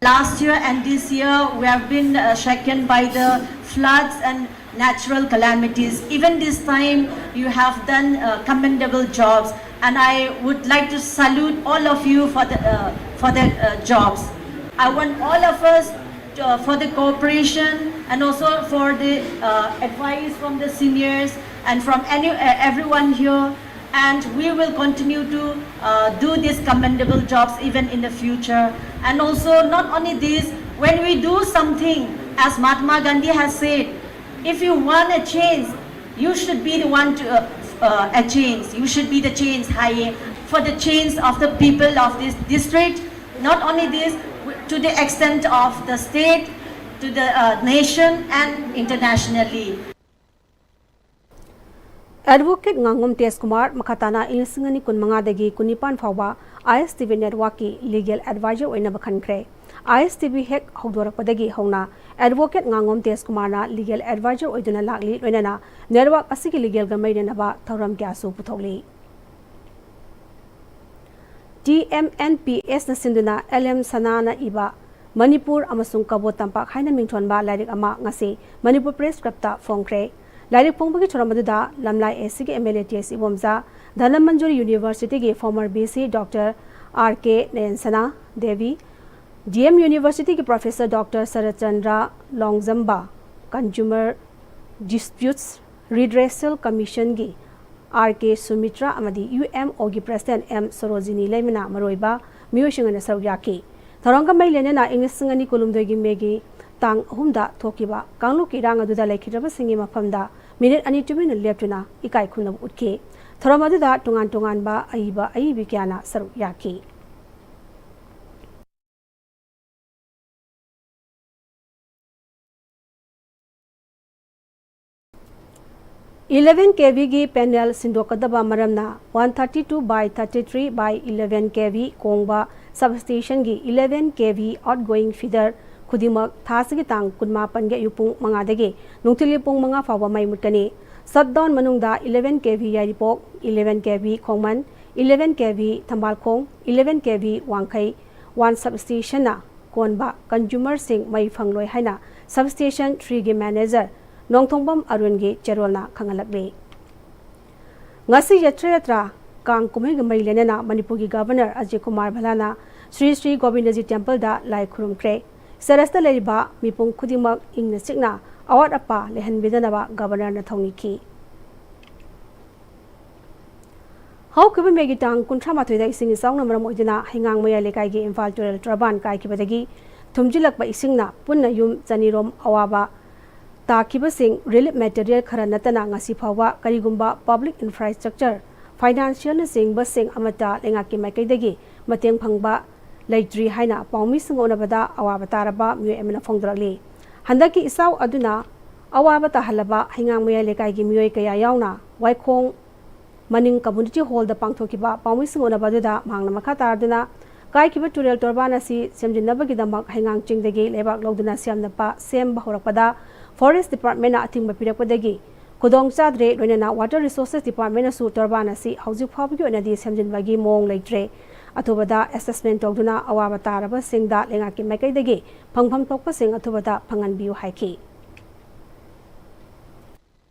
Last year and this year, we have been uh, shaken by the floods and natural calamities. Even this time, you have done uh, commendable jobs, and I would like to salute all of you for the uh, for the uh, jobs. I want all of us uh, for the cooperation and also for the uh, advice from the seniors and from any uh, everyone here. And we will continue to uh, do these commendable jobs even in the future. And also, not only this, when we do something, as Mahatma Gandhi has said, if you want a change, you should be the one to uh, uh, a change. You should be the change, high, for the change of the people of this district. Not only this, to the extent of the state, to the uh, nation, and internationally. Advocate Ngangom Tejkumar ꯃꯈꯥ ꯇꯥꯅ ꯏꯪ ꯂꯤꯁꯤꯡ ꯑꯅꯤ ꯀꯨꯟꯃꯉꯥꯗꯒꯤ ꯀꯨꯟꯅꯤꯄꯥꯟ ꯐꯥꯎꯕ ISTV Networkꯀꯤ Legal Advisor ꯑꯣꯏꯅꯕ ꯈꯟꯈ꯭ꯔꯦ꯫ ISTV ꯍꯦꯛ ꯍꯧꯗꯣꯔꯛꯄꯗꯒꯤ ꯍꯧꯅ Advocate Ngangom Tejkumarꯅ Legal Advisor ꯑꯣꯏꯗꯨꯅ ꯂꯥꯛꯂꯤ, ꯂꯣꯏꯅꯅ network ꯑꯁꯤꯒꯤ legalꯒ ꯃꯔꯤ ꯂꯩꯅꯕ ꯊꯧꯔꯝ ꯀꯌꯥꯁꯨ ꯄꯨꯊꯣꯛꯂꯤ꯫ TMNPSꯅ ꯁꯤꯟꯗꯨꯅ L M ꯁꯅꯥꯅ ꯏꯕ ꯃꯅꯤꯄꯨꯔ ꯑꯃꯁꯨꯡ ꯀꯕꯣ ꯇꯝꯄꯥꯛ ꯍꯥꯏꯅ ꯃꯤꯡꯊꯣꯟꯕ ꯂꯥꯏꯔꯤꯛ ꯑꯃ ꯉꯁꯤ ꯃꯅꯤꯄꯨꯔ Press Clubꯇ ꯐꯣꯡꯈ꯭ꯔꯦ꯫ ꯂꯥꯏꯔꯤꯛ ꯐꯣꯡꯕꯒꯤ ꯊꯧꯔꯝ ꯑꯗꯨꯗ ꯂꯝꯂꯥꯏ ACꯒꯤ MLA T S Ibomcha, Dhanamanjuri Universityꯒꯤ former VC Doctor R K ꯅꯌꯟꯁꯅꯥ Devi, DM Universityꯒꯤ Professor Doctor Saratchandra ꯂꯣꯡꯖꯝꯕ, Consumer Disputes Redressal Commissionꯒꯤ R K ꯁꯨꯃꯤꯇ꯭ꯔ ꯑꯃꯗꯤ UMOꯒꯤ President M ꯁꯣꯔꯣꯖꯤꯅꯤ ꯂꯩꯃꯅ ꯃꯔꯨꯑꯣꯏꯕ ꯃꯤꯑꯣꯏꯁꯤꯡ ꯑꯣꯏꯅ ꯁꯔꯨꯛ ꯌꯥꯈꯤ꯫ ꯊꯧꯔꯝꯒ ꯃꯔꯤ ꯂꯩꯅꯅ ꯏꯪ ꯂꯤꯁꯤꯡ ꯑꯅꯤ ꯀꯨꯟꯍꯨꯝꯗꯣꯏꯒꯤ ꯃꯦꯒꯤ ꯇꯥꯡ ꯑꯍꯨꯝꯗ ꯊꯣꯛꯈꯤꯕ ꯀꯥꯡꯂꯨꯞꯀꯤ ꯏꯔꯥꯡ ꯑꯗꯨꯗ ꯂꯩꯈꯤꯗ꯭ꯔꯕꯁꯤꯡꯒꯤ ꯃꯐꯝꯗ minute ꯑꯅꯤ ꯇꯨꯃꯤꯟꯅ ꯂꯦꯞꯇꯨꯅ ꯏꯀꯥꯏ ꯈꯨꯝꯅꯕ ꯎꯠꯈꯤ꯫ ꯊꯧꯔꯝ ꯑꯗꯨꯗ ꯇꯣꯉꯥꯟ ꯇꯣꯉꯥꯟꯕ ꯑꯏꯕ ꯑꯏꯕꯤ ꯀꯌꯥꯅ ꯁꯔꯨꯛ ꯌꯥꯈꯤ꯫ Eleven KVꯒꯤ panel ꯁꯤꯟꯗꯣꯛꯀꯗꯕ ꯃꯔꯝꯅ one thirty two by thirty three by eleven KV ꯀꯣꯡꯕ substationꯒꯤ eleven KV outgoing feeder ꯈꯨꯗꯤꯡꯃꯛ ꯊꯥꯁꯤꯒꯤ ꯇꯥꯡ ꯀꯨꯟꯃꯥꯄꯟꯒꯤ ꯑꯌꯨꯛ ꯄꯨꯡ ꯃꯉꯥꯗꯒꯤ ꯅꯨꯡꯊꯤꯜꯒꯤ ꯄꯨꯡ ꯃꯉꯥ ꯐꯥꯎꯕ ꯃꯩ ꯃꯨꯠꯀꯅꯤ꯫ Shutdown ꯃꯅꯨꯡꯗ eleven KV ꯌꯥꯏꯔꯤꯄꯣꯛ, eleven KV ꯈꯣꯡꯃꯟ, eleven KV ꯊꯝꯕꯥꯜꯈꯣꯡ, eleven KV ꯋꯥꯡꯈꯩ one substationꯅ ꯀꯣꯟꯕ consumerꯁꯤꯡ ꯃꯩ ꯐꯪꯂꯣꯏ ꯍꯥꯏꯅ substation threeꯒꯤ manager ꯅꯣꯡꯊꯣꯡꯕꯝ ꯑꯔꯨꯟꯒꯤ ꯆꯦꯔꯣꯜꯅ ꯈꯪꯍꯜꯂꯛꯂꯤ꯫ ꯉꯁꯤ ꯌꯥꯇ꯭ꯔꯥ ꯌꯥꯇ꯭ꯔꯥ ꯀꯥꯡ ꯀꯨꯝꯍꯩꯒ ꯃꯔꯤ ꯂꯩꯅꯅ ꯃꯅꯤꯄꯨꯔꯒꯤ Governor ꯑꯖꯌ ꯀꯨꯃꯥꯔ ꯚꯜꯂꯥꯅ ꯁ꯭ꯔꯤ ꯁ꯭ꯔꯤ ꯒꯣꯕꯤꯟꯗꯖꯤ templeꯗ ꯂꯥꯏ ꯈꯨꯔꯨꯝꯈ꯭ꯔꯦ꯫ ꯆꯔꯆꯇ ꯂꯩꯔꯤꯕ ꯃꯤꯄꯨꯝ ꯈꯨꯗꯤꯡꯃꯛ ꯏꯪꯅ ꯆꯤꯛꯅ ꯑꯋꯥꯠ ꯑꯄꯥ ꯂꯩꯍꯟꯕꯤꯗꯅꯕ Governorꯅ ꯊꯧꯅꯤꯈꯤ꯫ ꯍꯧꯈꯤꯕ ꯃꯦꯒꯤ ꯇꯥꯡ ꯀꯨꯟꯊ꯭ꯔꯥ ꯃꯥꯊꯣꯏꯗ ꯏꯁꯤꯡ ꯏꯆꯥꯎꯅ ꯃꯔꯝ ꯑꯣꯏꯗꯨꯅ ꯍꯩꯉꯥꯡ ꯃꯌꯥꯏ ꯂꯩꯀꯥꯏꯒꯤ ꯏꯝꯐꯥꯜ ꯇꯨꯔꯦꯜ ꯇꯣꯔꯕꯥꯟ ꯀꯥꯏꯈꯤꯕꯗꯒꯤ ꯊꯨꯝꯖꯤꯜꯂꯛꯄ ꯏꯁꯤꯡꯅ ꯄꯨꯟꯅ ꯌꯨꯝ ꯆꯅꯤꯔꯣꯝ ꯑꯋꯥꯕ ꯇꯥꯈꯤꯕꯁꯤꯡ ꯔꯤꯂꯤꯐ ꯃꯦꯇꯔꯤꯌꯦꯜ ꯈꯔ ꯅꯠꯇꯅ ꯉꯁꯤ ꯐꯥꯎꯕ ꯀꯔꯤꯒꯨꯝꯕ ꯄꯕ꯭ꯂꯤꯛ ꯏꯟꯐ꯭ꯔꯥꯁ꯭ꯇ꯭ꯔꯛꯆꯔ, ꯐꯥꯏꯅꯥꯟꯁꯤꯌꯦꯜꯅꯆꯤꯡꯕꯁꯤꯡ ꯑꯃꯠꯇ ꯂꯩꯉꯥꯛꯀꯤ ꯃꯥꯏꯀꯩꯗꯒꯤ ꯃꯇꯦꯡ ꯐꯪꯕ ꯂꯩꯇ꯭ꯔꯤ ꯍꯥꯏꯅ ꯄꯥꯎꯃꯤꯁꯤꯡꯒ ꯎꯅꯕꯗ ꯑꯋꯥꯕ ꯇꯥꯔꯕ ꯃꯤꯑꯣꯏ ꯑꯃꯅ ꯐꯣꯡꯗꯣꯔꯛꯂꯤ꯫ ꯍꯟꯗꯛꯀꯤ ꯏꯆꯥꯎ ꯑꯗꯨꯅ ꯑꯋꯥꯕ ꯇꯥꯍꯜꯂꯕ ꯍꯩꯉꯥꯡ ꯃꯌꯥꯏ ꯂꯩꯀꯥꯏꯒꯤ ꯃꯤꯑꯣꯏ ꯀꯌꯥ ꯌꯥꯎꯅ ꯋꯥꯏꯈꯣꯡ ꯃꯅꯤꯡ ꯀꯝꯃ꯭ꯌꯨꯅꯤꯇꯤ ꯍꯣꯜꯗ ꯄꯥꯡꯊꯣꯛꯈꯤꯕ ꯄꯥꯎꯃꯤꯁꯤꯡ ꯎꯅꯕ ꯑꯗꯨꯗ ꯃꯍꯥꯛꯅ ꯃꯈꯥ ꯇꯥꯔꯗꯨꯅ ꯀꯥꯏꯈꯤꯕ ꯇꯨꯔꯦꯜ ꯇꯣꯔꯕꯥꯟ ꯑꯁꯤ ꯁꯦꯝꯖꯤꯟꯅꯕꯒꯤꯗꯃꯛ ꯍꯩꯉꯥꯡ ꯆꯤꯡꯗꯒꯤ ꯂꯩꯕꯥꯛ ꯂꯧꯗꯨꯅ ꯁꯦꯝꯅꯕ ꯁꯦꯝꯕ ꯍꯧꯔꯛꯄꯗ ꯐꯣꯔꯦꯁ꯭ꯠ ꯗꯤꯄꯥꯔꯠꯃꯦꯟꯅ ꯑꯊꯤꯡꯕ ꯄꯤꯔꯛꯄꯗꯒꯤ ꯈꯨꯗꯣꯡ ꯆꯥꯗ꯭ꯔꯦ, ꯂꯣꯏꯅꯅ ꯋꯥꯇꯔ ꯔꯤꯁꯣꯔꯁꯦꯁ ꯗꯤꯄꯥꯔꯠꯃꯦꯟꯅꯁꯨ ꯇꯣꯔꯕꯥꯟ ꯑꯁꯤ ꯍꯧꯖꯤꯛ ꯐꯥꯎꯕꯒꯤ ꯑꯣꯏꯅꯗꯤ ꯁꯦꯝꯖꯤꯟꯕꯒꯤ ꯃꯑꯣꯡ ꯂꯩꯇ꯭ꯔꯦ꯫ ꯑꯊꯨꯕꯗ ꯑꯦꯁꯦꯁꯃꯦꯟ ꯇꯧꯗꯨꯅ ꯑꯋꯥꯕ ꯇꯥꯔꯕꯁꯤꯡꯗ ꯂꯩꯉꯥꯛꯀꯤ ꯃꯥꯏꯀꯩꯗꯒꯤ ꯐꯪꯐꯝ ꯊꯣꯛꯄꯁꯤꯡ ꯑꯊꯨꯕꯗ ꯐꯪꯍꯟꯕꯤꯌꯨ ꯍꯥꯏꯈꯤ꯫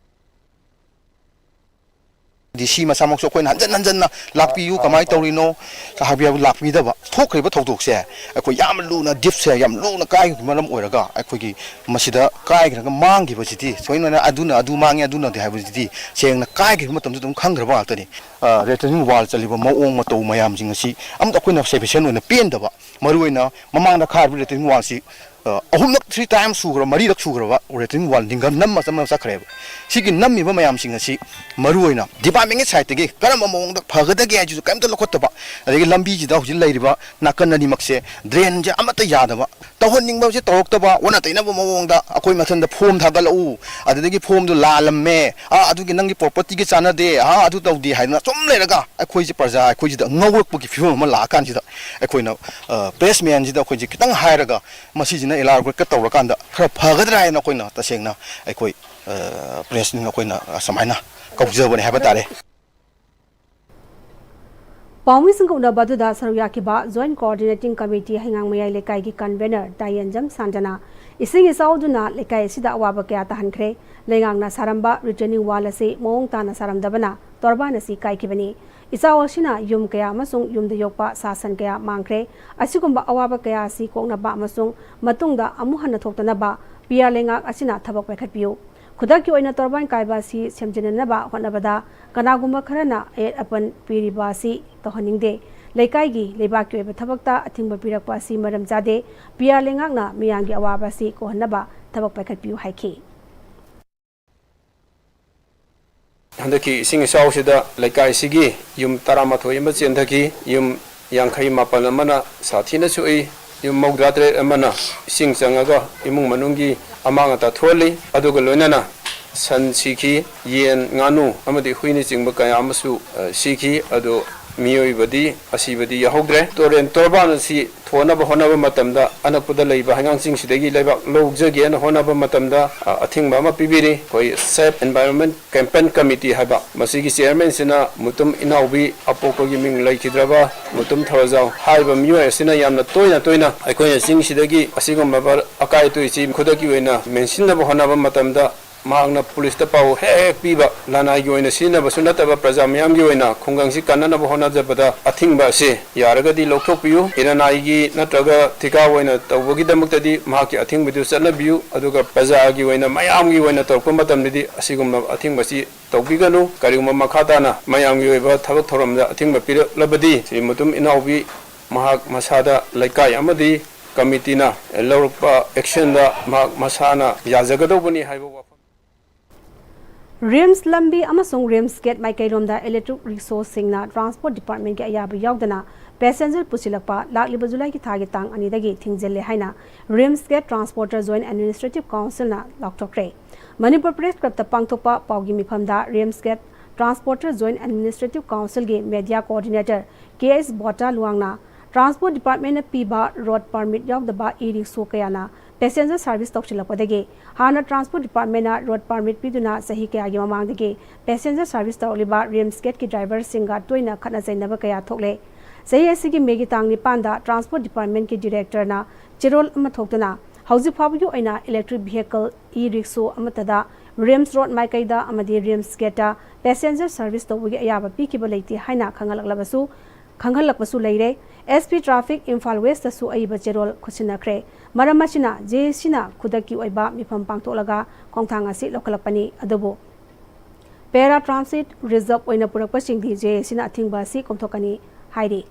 ꯗꯤ ꯁꯤ ꯃꯁꯥꯃꯛꯁꯨ ꯑꯩꯈꯣꯏꯅ ꯍꯟꯖꯟ ꯍꯟꯖꯟꯅ ꯂꯥꯛꯄꯤꯌꯨ, ꯀꯃꯥꯏꯅ ꯇꯧꯔꯤꯅꯣ ꯍꯥꯏꯕ ꯂꯥꯛꯄꯤꯗꯕ꯫ ꯊꯣꯛꯈ꯭ꯔꯤꯕ ꯊꯧꯗꯣꯛꯁꯦ ꯑꯩꯈꯣꯏ ꯌꯥꯝꯅ ꯂꯨꯅ, ꯗꯤꯞꯁꯦ ꯌꯥꯝ ꯂꯨꯅ ꯀꯥꯏꯈꯤꯕ ꯃꯔꯝ ꯑꯣꯏꯔꯒ ꯑꯩꯈꯣꯏꯒꯤ ꯃꯁꯤꯗ ꯀꯥꯏꯈ꯭ꯔꯒ ꯃꯥꯡꯈꯤꯕꯁꯤꯗꯤ ꯁꯣꯏꯅ ꯑꯗꯨꯅ ꯑꯗꯨ ꯃꯥꯡꯉꯤ, ꯑꯗꯨꯅꯗꯤ ꯍꯥꯏꯕꯁꯤꯗꯤ ꯁꯦꯡꯅ ꯀꯥꯏꯈꯤꯕ ꯃꯇꯝꯗ ꯑꯗꯨꯝ ꯈꯪꯈ꯭ꯔꯕ ꯉꯥꯛꯇꯅꯤ꯫ ꯔꯤꯇꯔꯅꯤꯡ ꯋꯥꯜ ꯆꯠꯂꯤꯕ ꯃꯑꯣꯡ ꯃꯇꯧ ꯃꯌꯥꯝꯁꯤꯡ ꯑꯁꯤ ꯑꯃꯇ ꯑꯩꯈꯣꯏꯅ ꯁꯦꯐꯤꯁꯤꯌꯦꯟ ꯑꯣꯏꯅ ꯄꯦꯟꯗꯕ, ꯃꯔꯨꯑꯣꯏꯅ ꯃꯃꯥꯡꯗ ꯀꯥꯏꯔꯤꯕ ꯔꯤꯇꯔꯅꯤꯡ ꯋꯥꯜꯁꯤ ꯑꯍꯨꯝꯂꯛ, ꯊ꯭ꯔꯤ ꯇꯥꯏꯝꯁ ꯁꯨꯈ꯭ꯔꯕ, ꯃꯔꯤꯔꯛ ꯁꯨꯈ꯭ꯔꯕ ꯔꯤꯇꯔꯅꯤꯡ ꯋꯥꯜ ꯂꯤꯡꯒ ꯅꯝꯃ ꯆꯠꯈ꯭ꯔꯦꯕ꯫ ꯁꯤꯒꯤ ꯅꯝꯃꯤꯕ ꯃꯌꯥꯝꯁꯤꯡ ꯑꯁꯤ ꯃꯔꯨꯑꯣꯏꯅ ꯗꯤꯄꯥꯔꯠꯃꯦꯟꯒꯤ ꯁꯥꯏꯠꯇꯒꯤ ꯀꯔꯝꯕ ꯃꯑꯣꯡꯗ ꯐꯒꯗꯒꯦ ꯍꯥꯏꯁꯤꯁꯨ ꯀꯔꯤꯝꯇ ꯂꯧꯈꯠꯇꯕ, ꯑꯗꯒꯤ ꯂꯝꯕꯤꯁꯤꯗ ꯍꯧꯖꯤꯛ ꯂꯩꯔꯤꯕ ꯅꯥꯀꯟ ꯑꯅꯤꯃꯛꯁꯦ ꯗ꯭ꯔꯦꯟꯁꯦ ꯑꯃꯠꯇ ꯌꯥꯗꯕ, ꯇꯧꯍꯟꯅꯤꯡꯕꯁꯦ ꯇꯧꯔꯛꯇꯕ, ꯑꯣꯟꯅ ꯇꯩꯅꯕ ꯃꯑꯣꯡꯗ ꯑꯩꯈꯣꯏ ꯃꯊꯟꯗ ꯐꯣꯝ ꯊꯥꯒꯠꯂꯛꯎ, ꯑꯗꯨꯗꯒꯤ ꯐꯣꯝꯗꯨ ꯂꯥꯜꯂꯝꯃꯦ, ꯑꯥ, ꯑꯗꯨꯒꯤ ꯅꯪꯒꯤ ꯄ꯭ꯔꯣꯄꯔꯇꯤꯒꯤ ꯆꯥꯟꯅꯗꯦ, ꯑꯥ, ꯑꯗꯨ ꯇꯧꯗꯦ ꯍꯥꯏꯗꯅ ꯁꯨꯝ ꯂꯩꯔꯒ ꯑꯩꯈꯣꯏꯁꯦ ꯄ꯭ꯔꯖꯥ ꯑꯩꯈꯣꯏꯁꯤꯗ ꯉꯧꯔꯛꯄꯒꯤ ꯐꯤꯕꯝ ꯑꯃ ꯂꯥꯛꯑꯀꯥꯟꯁꯤꯗ ꯑꯩꯈꯣꯏꯅ, ꯑ, ꯄ꯭ꯔꯦꯁꯃꯦꯟꯁꯤꯗ ꯑꯩꯈꯣꯏꯁꯦ ꯈꯤꯇꯪ ꯍꯥꯏꯔꯒ ꯃꯁꯤꯁꯤꯅ ꯏꯂꯥꯕꯣꯔꯦꯠꯀ ꯇꯧꯔꯀꯥꯟꯗ ꯈꯔ ꯐꯒꯗ꯭ꯔꯥ ꯍꯥꯏꯅ ꯑꯩꯈꯣꯏꯅ ꯇꯁꯦꯡꯅ ꯑꯩꯈꯣꯏ, ꯑ, ꯄ꯭ꯔꯦꯁꯅꯤꯅ ꯑꯩꯈꯣꯏꯅ ꯑꯁꯨꯃꯥꯏꯅ ꯀꯧꯖꯕꯅꯦ ꯍꯥꯏꯕ ꯇꯥꯔꯦ꯫ ꯄꯥꯎꯃꯤꯁꯤꯡꯒ ꯎꯅꯕ ꯑꯗꯨꯗ ꯁꯔꯨꯛ ꯌꯥꯈꯤꯕ ꯖꯣꯏꯟꯠ ꯀꯣꯑꯣꯔꯗꯤꯅꯦꯇꯤꯡ ꯀꯃꯤꯇꯤ ꯍꯩꯉꯥꯡ ꯃꯌꯥꯏ ꯂꯩꯀꯥꯏꯒꯤ ꯀꯟꯚꯦꯅꯔ ꯗꯥꯌꯦꯟꯖꯝ ꯁꯥꯟꯇꯅ ꯏꯁꯤꯡ ꯏꯆꯥꯎꯗꯨꯅ ꯂꯩꯀꯥꯏ ꯑꯁꯤꯗ ꯑꯋꯥꯕ ꯀꯌꯥ ꯇꯥꯍꯟꯈ꯭ꯔꯦ꯫ ꯂꯩꯉꯥꯛꯅ ꯁꯥꯔꯝꯕ ꯔꯤꯇꯔꯅꯤꯡ ꯋꯥꯜ ꯑꯁꯤ ꯃꯑꯣꯡ ꯇꯥꯅ ꯁꯥꯔꯝꯗꯕꯅ ꯇꯣꯔꯕꯥꯟ ꯑꯁꯤ ꯀꯥꯏꯈꯤꯕꯅꯤ꯫ ꯏꯆꯥꯎ ꯑꯁꯤꯅ ꯌꯨꯝ ꯀꯌꯥ ꯑꯃꯁꯨꯡ ꯌꯨꯝꯗ ꯌꯣꯛꯄ ꯁꯥ ꯁꯟ ꯀꯌꯥ ꯃꯥꯡꯈ꯭ꯔꯦ꯫ ꯑꯁꯤꯒꯨꯝꯕ ꯑꯋꯥꯕ ꯀꯌꯥ ꯑꯁꯤ ꯀꯣꯛꯅꯕ ꯑꯃꯁꯨꯡ ꯃꯇꯨꯡꯗ ꯑꯃꯨꯛ ꯍꯟꯅ ꯊꯣꯛꯇꯅꯕ ꯄꯤꯌꯥꯔ ꯂꯩꯉꯥꯛ ꯑꯁꯤꯅ ꯊꯕꯛ ꯄꯥꯏꯈꯠꯄꯤꯌꯨ꯫ ꯈꯨꯗꯛꯀꯤ ꯑꯣꯏꯅ ꯇꯣꯔꯕꯥꯟ ꯀꯥꯏꯕ ꯑꯁꯤ ꯁꯦꯝꯖꯤꯟꯅꯅꯕ ꯍꯣꯠꯅꯕꯗ ꯀꯅꯥꯒꯨꯝꯕ ꯈꯔꯅ ꯑꯌꯦꯠ ꯑꯄꯟ ꯄꯤꯔꯤꯕ ꯑꯁꯤ ꯇꯧꯍꯟꯅꯤꯡꯗꯦ꯫ ꯂꯩꯀꯥꯏꯒꯤ ꯂꯩꯕꯥꯛꯀꯤ ꯑꯣꯏꯕ ꯊꯕꯛꯇ ꯑꯊꯤꯡꯕ ꯄꯤꯔꯛꯄ ꯑꯁꯤ ꯃꯔꯝ ꯆꯥꯗꯦ꯫ ꯄꯤ ꯑꯥꯔ ꯂꯩꯉꯥꯛꯅ ꯃꯤꯌꯥꯝꯒꯤ ꯑꯋꯥꯕ ꯑꯁꯤ ꯀꯣꯛꯍꯟꯅꯕ ꯊꯕꯛ ꯄꯥꯏꯈꯠꯄꯤꯌꯨ ꯍꯥꯏꯈꯤ꯫ ꯍꯟꯗꯛꯀꯤ ꯏꯁꯤꯡ ꯏꯆꯥꯎꯁꯤꯗ ꯂꯩꯀꯥꯏꯁꯤꯒꯤ ꯌꯨꯝ ꯇꯔꯥꯃꯥꯊꯣꯏ ꯑꯃ ꯆꯦꯟꯊꯈꯤ꯫ ꯌꯨꯝ ꯌꯥꯡꯈꯩ ꯃꯥꯄꯜ ꯑꯃꯅ ꯁꯥꯊꯤꯅ ꯁꯣꯛꯏ꯫ ꯌꯨꯝ ꯃꯧꯗ꯭ꯔꯥ ꯇꯔꯦꯠ ꯑꯃꯅ ꯏꯁꯤꯡ ꯆꯪꯉꯒ ꯏꯃꯨꯡ ꯃꯅꯨꯡꯒꯤ ꯑꯃꯥꯡ ꯑꯇꯥ ꯊꯣꯛꯍꯜꯂꯤ꯫ ꯑꯗꯨꯒ ꯂꯣꯏꯅꯅ ꯁꯟ ꯁꯤꯈꯤ, ꯌꯦꯟ, ꯉꯥꯅꯨ ꯑꯃꯗꯤ ꯍꯨꯏꯅꯆꯤꯡꯕ ꯀꯌꯥ ꯑꯃꯁꯨ, ꯑ, ꯁꯤꯈꯤ꯫ ꯑꯗꯣ ꯃꯤꯑꯣꯏꯕꯗꯤ ꯑꯁꯤꯕꯗꯤ ꯌꯥꯎꯍꯧꯗ꯭ꯔꯦ꯫ ꯇꯨꯔꯦꯟ ꯇꯣꯔꯕꯥꯟ ꯑꯁꯤ ꯊꯣꯟꯅꯕ ꯍꯣꯠꯅꯕ ꯃꯇꯝꯗ ꯑꯅꯛꯄꯗ ꯂꯩꯕ ꯍꯩꯉꯥꯡꯆꯤꯡꯁꯤꯗꯒꯤ ꯂꯩꯕꯥꯛ ꯂꯧꯖꯒꯦꯅ ꯍꯣꯠꯅꯕ ꯃꯇꯝꯗ, ꯑ, ꯑꯊꯤꯡꯕ ꯑꯃ ꯄꯤꯕꯤꯔꯤ꯫ ꯑꯩꯈꯣꯏ Save Environment Campaign Committee ꯍꯥꯏꯕ ꯃꯁꯤꯒꯤ chairman ꯁꯤꯅ ꯃꯨꯇꯨꯝ ꯏꯅꯥꯎꯕꯤ ꯑꯄꯣꯛꯄꯒꯤ ꯃꯤꯡ ꯂꯩꯈꯤꯗ꯭ꯔꯕ ꯃꯨꯇꯨꯝ ꯊꯧꯔꯖꯥꯎ ꯍꯥꯏꯔꯤꯕ ꯃꯤꯑꯣꯏ ꯑꯁꯤꯅ ꯌꯥꯝꯅ ꯇꯣꯏꯅ ꯇꯣꯏꯅ ꯑꯩꯈꯣꯏꯅ ꯆꯤꯡꯁꯤꯗꯒꯤ ꯑꯁꯤꯒꯨꯝꯂꯕ ꯑꯀꯥꯏ ꯑꯇꯣꯏꯁꯤ ꯈꯨꯗꯛꯀꯤ ꯑꯣꯏꯅ ꯃꯦꯟꯁꯤꯟꯅꯕ ꯍꯣꯠꯅꯕ ꯃꯇꯝꯗ ꯃꯍꯥꯛꯅ ꯄꯨꯂꯤꯁꯇ ꯄꯥꯎ ꯍꯦꯛ ꯍꯦꯛ ꯄꯤꯕ, ꯂꯅꯥꯏꯒꯤ ꯑꯣꯏꯅ ꯁꯤꯖꯤꯟꯅꯕꯁꯨ ꯅꯠꯇꯕ ꯄ꯭ꯔꯖꯥ ꯃꯤꯌꯥꯝꯒꯤ ꯑꯣꯏꯅ ꯈꯨꯡꯒꯪꯁꯤ ꯀꯟꯅꯅꯕ ꯍꯣꯠꯅꯖꯕꯗ ꯑꯊꯤꯡꯕ ꯑꯁꯤ ꯌꯥꯔꯒꯗꯤ ꯂꯧꯊꯣꯛꯄꯤꯌꯨ꯫ ꯏꯔꯅꯥꯏꯒꯤ ꯅꯠꯇ꯭ꯔꯒ ꯊꯤꯀꯥ ꯑꯣꯏꯅ ꯇꯧꯕꯒꯤꯗꯃꯛꯇꯗꯤ ꯃꯍꯥꯛꯀꯤ ꯑꯊꯤꯡꯕꯗꯨ ꯆꯠꯅꯕꯤꯌꯨ, ꯑꯗꯨꯒ ꯄ꯭ꯔꯖꯥꯒꯤ ꯑꯣꯏꯅ, ꯃꯌꯥꯝꯒꯤ ꯑꯣꯏꯅ ꯇꯧꯔꯛꯄ ꯃꯇꯝꯗꯗꯤ ꯑꯁꯤꯒꯨꯝꯂꯕ ꯑꯊꯤꯡꯕꯁꯤ ꯇꯧꯕꯤꯒꯅꯨ꯫ ꯀꯔꯤꯒꯨꯝꯕ ꯃꯈꯥ ꯇꯥꯅ ꯃꯌꯥꯝꯒꯤ ꯑꯣꯏꯕ ꯊꯕꯛ ꯊꯧꯔꯝꯗ ꯑꯊꯤꯡꯕ ꯄꯤꯔꯛꯂꯕꯗꯤ ꯁ꯭ꯔꯤ ꯃꯨꯇꯨꯝ ꯏꯅꯥꯎꯕꯤ ꯃꯍꯥꯛ ꯃꯁꯥꯗ ꯂꯩꯀꯥꯏ ꯑꯃꯗꯤ ꯀꯃꯤꯇꯤꯅ ꯂꯧꯔꯛꯄ action ꯗ ꯃꯍꯥꯛ ꯃꯁꯥꯅ ꯌꯥꯖꯒꯗꯧꯕꯅꯤ ꯍꯥꯏꯕ ꯋꯥꯐꯝ꯫ ꯔꯤꯝꯁ ꯂꯝꯕꯤ ꯑꯃꯁꯨꯡ ꯔꯤꯝꯁ ꯒꯦꯠ ꯃꯥꯏꯀꯩꯔꯣꯝꯗ electric rickshaw ꯁꯤꯡꯅ transport department ꯀꯤ ꯑꯌꯥꯕ ꯌꯥꯎꯗꯅ passenger ꯄꯨꯁꯤꯜꯂꯛꯄ ꯂꯥꯛꯂꯤꯕ ꯖꯨꯂꯥꯏꯒꯤ ꯊꯥꯒꯤ ꯇꯥꯡ ꯑꯅꯤꯗꯒꯤ ꯊꯤꯡꯖꯤꯜꯂꯦ ꯍꯥꯏꯅ RIMS gate transporter joint administrative council ꯅ ꯂꯥꯎꯊꯣꯛꯈ꯭ꯔꯦ꯫ ꯃꯅꯤꯄꯨꯔ Press Club ꯇ ꯄꯥꯡꯊꯣꯛꯄ ꯄꯥꯎꯒꯤ ꯃꯤꯐꯝꯗ RIMS gate transporter joint administrative council ꯒꯤ media coordinator K S Bota ꯂꯨꯋꯥꯡꯅ transport department ꯅ ꯄꯤꯕ road permit ꯌꯥꯎꯗꯕ e-rickshaw ꯀꯌꯥꯅ passenger service ꯇꯧꯁꯤꯜꯂꯛꯄꯗꯒꯤ ꯍꯥꯟꯅ transport department ꯅ road permit ꯄꯤꯗꯨꯅ ꯆꯍꯤ ꯀꯌꯥꯒꯤ ꯃꯃꯥꯡꯗꯒꯤ passenger service ꯇꯧꯔꯛꯂꯤꯕ ꯔꯤꯝꯁ ꯒꯦꯠꯀꯤ driver ꯁꯤꯡꯒ ꯇꯣꯏꯅ ꯈꯠꯅ ꯆꯩꯅꯕ ꯀꯌꯥ ꯊꯣꯛꯂꯦ꯫ ꯆꯍꯤ ꯑꯁꯤꯒꯤ ꯃꯦꯒꯤ ꯇꯥꯡ ꯅꯤꯄꯥꯟꯗ transport department ꯀꯤ director ꯅ ꯆꯦꯔꯣꯜ ꯑꯃ ꯊꯣꯛꯇꯨꯅ ꯍꯧꯖꯤꯛ ꯐꯥꯎꯕꯒꯤ ꯑꯣꯏꯅ electric vehicle, e-rickshaw ꯑꯃꯠꯇꯗ ꯔꯤꯝꯁ ꯔꯣꯗ ꯃꯥꯏꯀꯩꯗ ꯑꯃꯗꯤ ꯔꯤꯝꯁ ꯒꯦꯠꯇ passenger service ꯇꯧꯕꯒꯤ ꯑꯌꯥꯕ ꯄꯤꯈꯤꯕ ꯂꯩꯇꯦ ꯍꯥꯏꯅ ꯈꯪꯍꯜꯂꯛꯂꯕꯁꯨ, ꯈꯪꯍꯜꯂꯛꯄꯁꯨ ꯂꯩꯔꯦ꯫ ꯑꯦꯁ ꯄꯤ ꯇ꯭ꯔꯥꯐꯤꯛ ꯏꯝꯐꯥꯜ ꯋꯦꯁꯇꯁꯨ ꯑꯏꯕ ꯆꯦꯔꯣꯜ ꯈꯨꯠꯁꯤꯟꯅꯈ꯭ꯔꯦ꯫ ꯃꯔꯝ ꯑꯁꯤꯅ ꯖꯦ ꯑꯦ ꯁꯤꯅ ꯈꯨꯗꯛꯀꯤ ꯑꯣꯏꯕ ꯃꯤꯐꯝ ꯄꯥꯡꯊꯣꯛꯂꯒ ꯈꯣꯡꯊꯥꯡ ꯑꯁꯤ ꯂꯧꯈꯠꯂꯛꯄꯅꯤ꯫ ꯑꯗꯨꯕꯨ ꯄꯦꯔꯥ ꯇ꯭ꯔꯥꯟꯁꯤꯠ ꯔꯤꯖꯔꯕ ꯑꯣꯏꯅ ꯄꯨꯔꯛꯄꯁꯤꯡꯗꯤ ꯖꯦ ꯑꯦ ꯁꯤꯅ ꯑꯊꯤꯡꯕ ꯑꯁꯤ ꯀꯣꯝꯊꯣꯛꯀꯅꯤ ꯍꯥꯏꯔꯤ꯫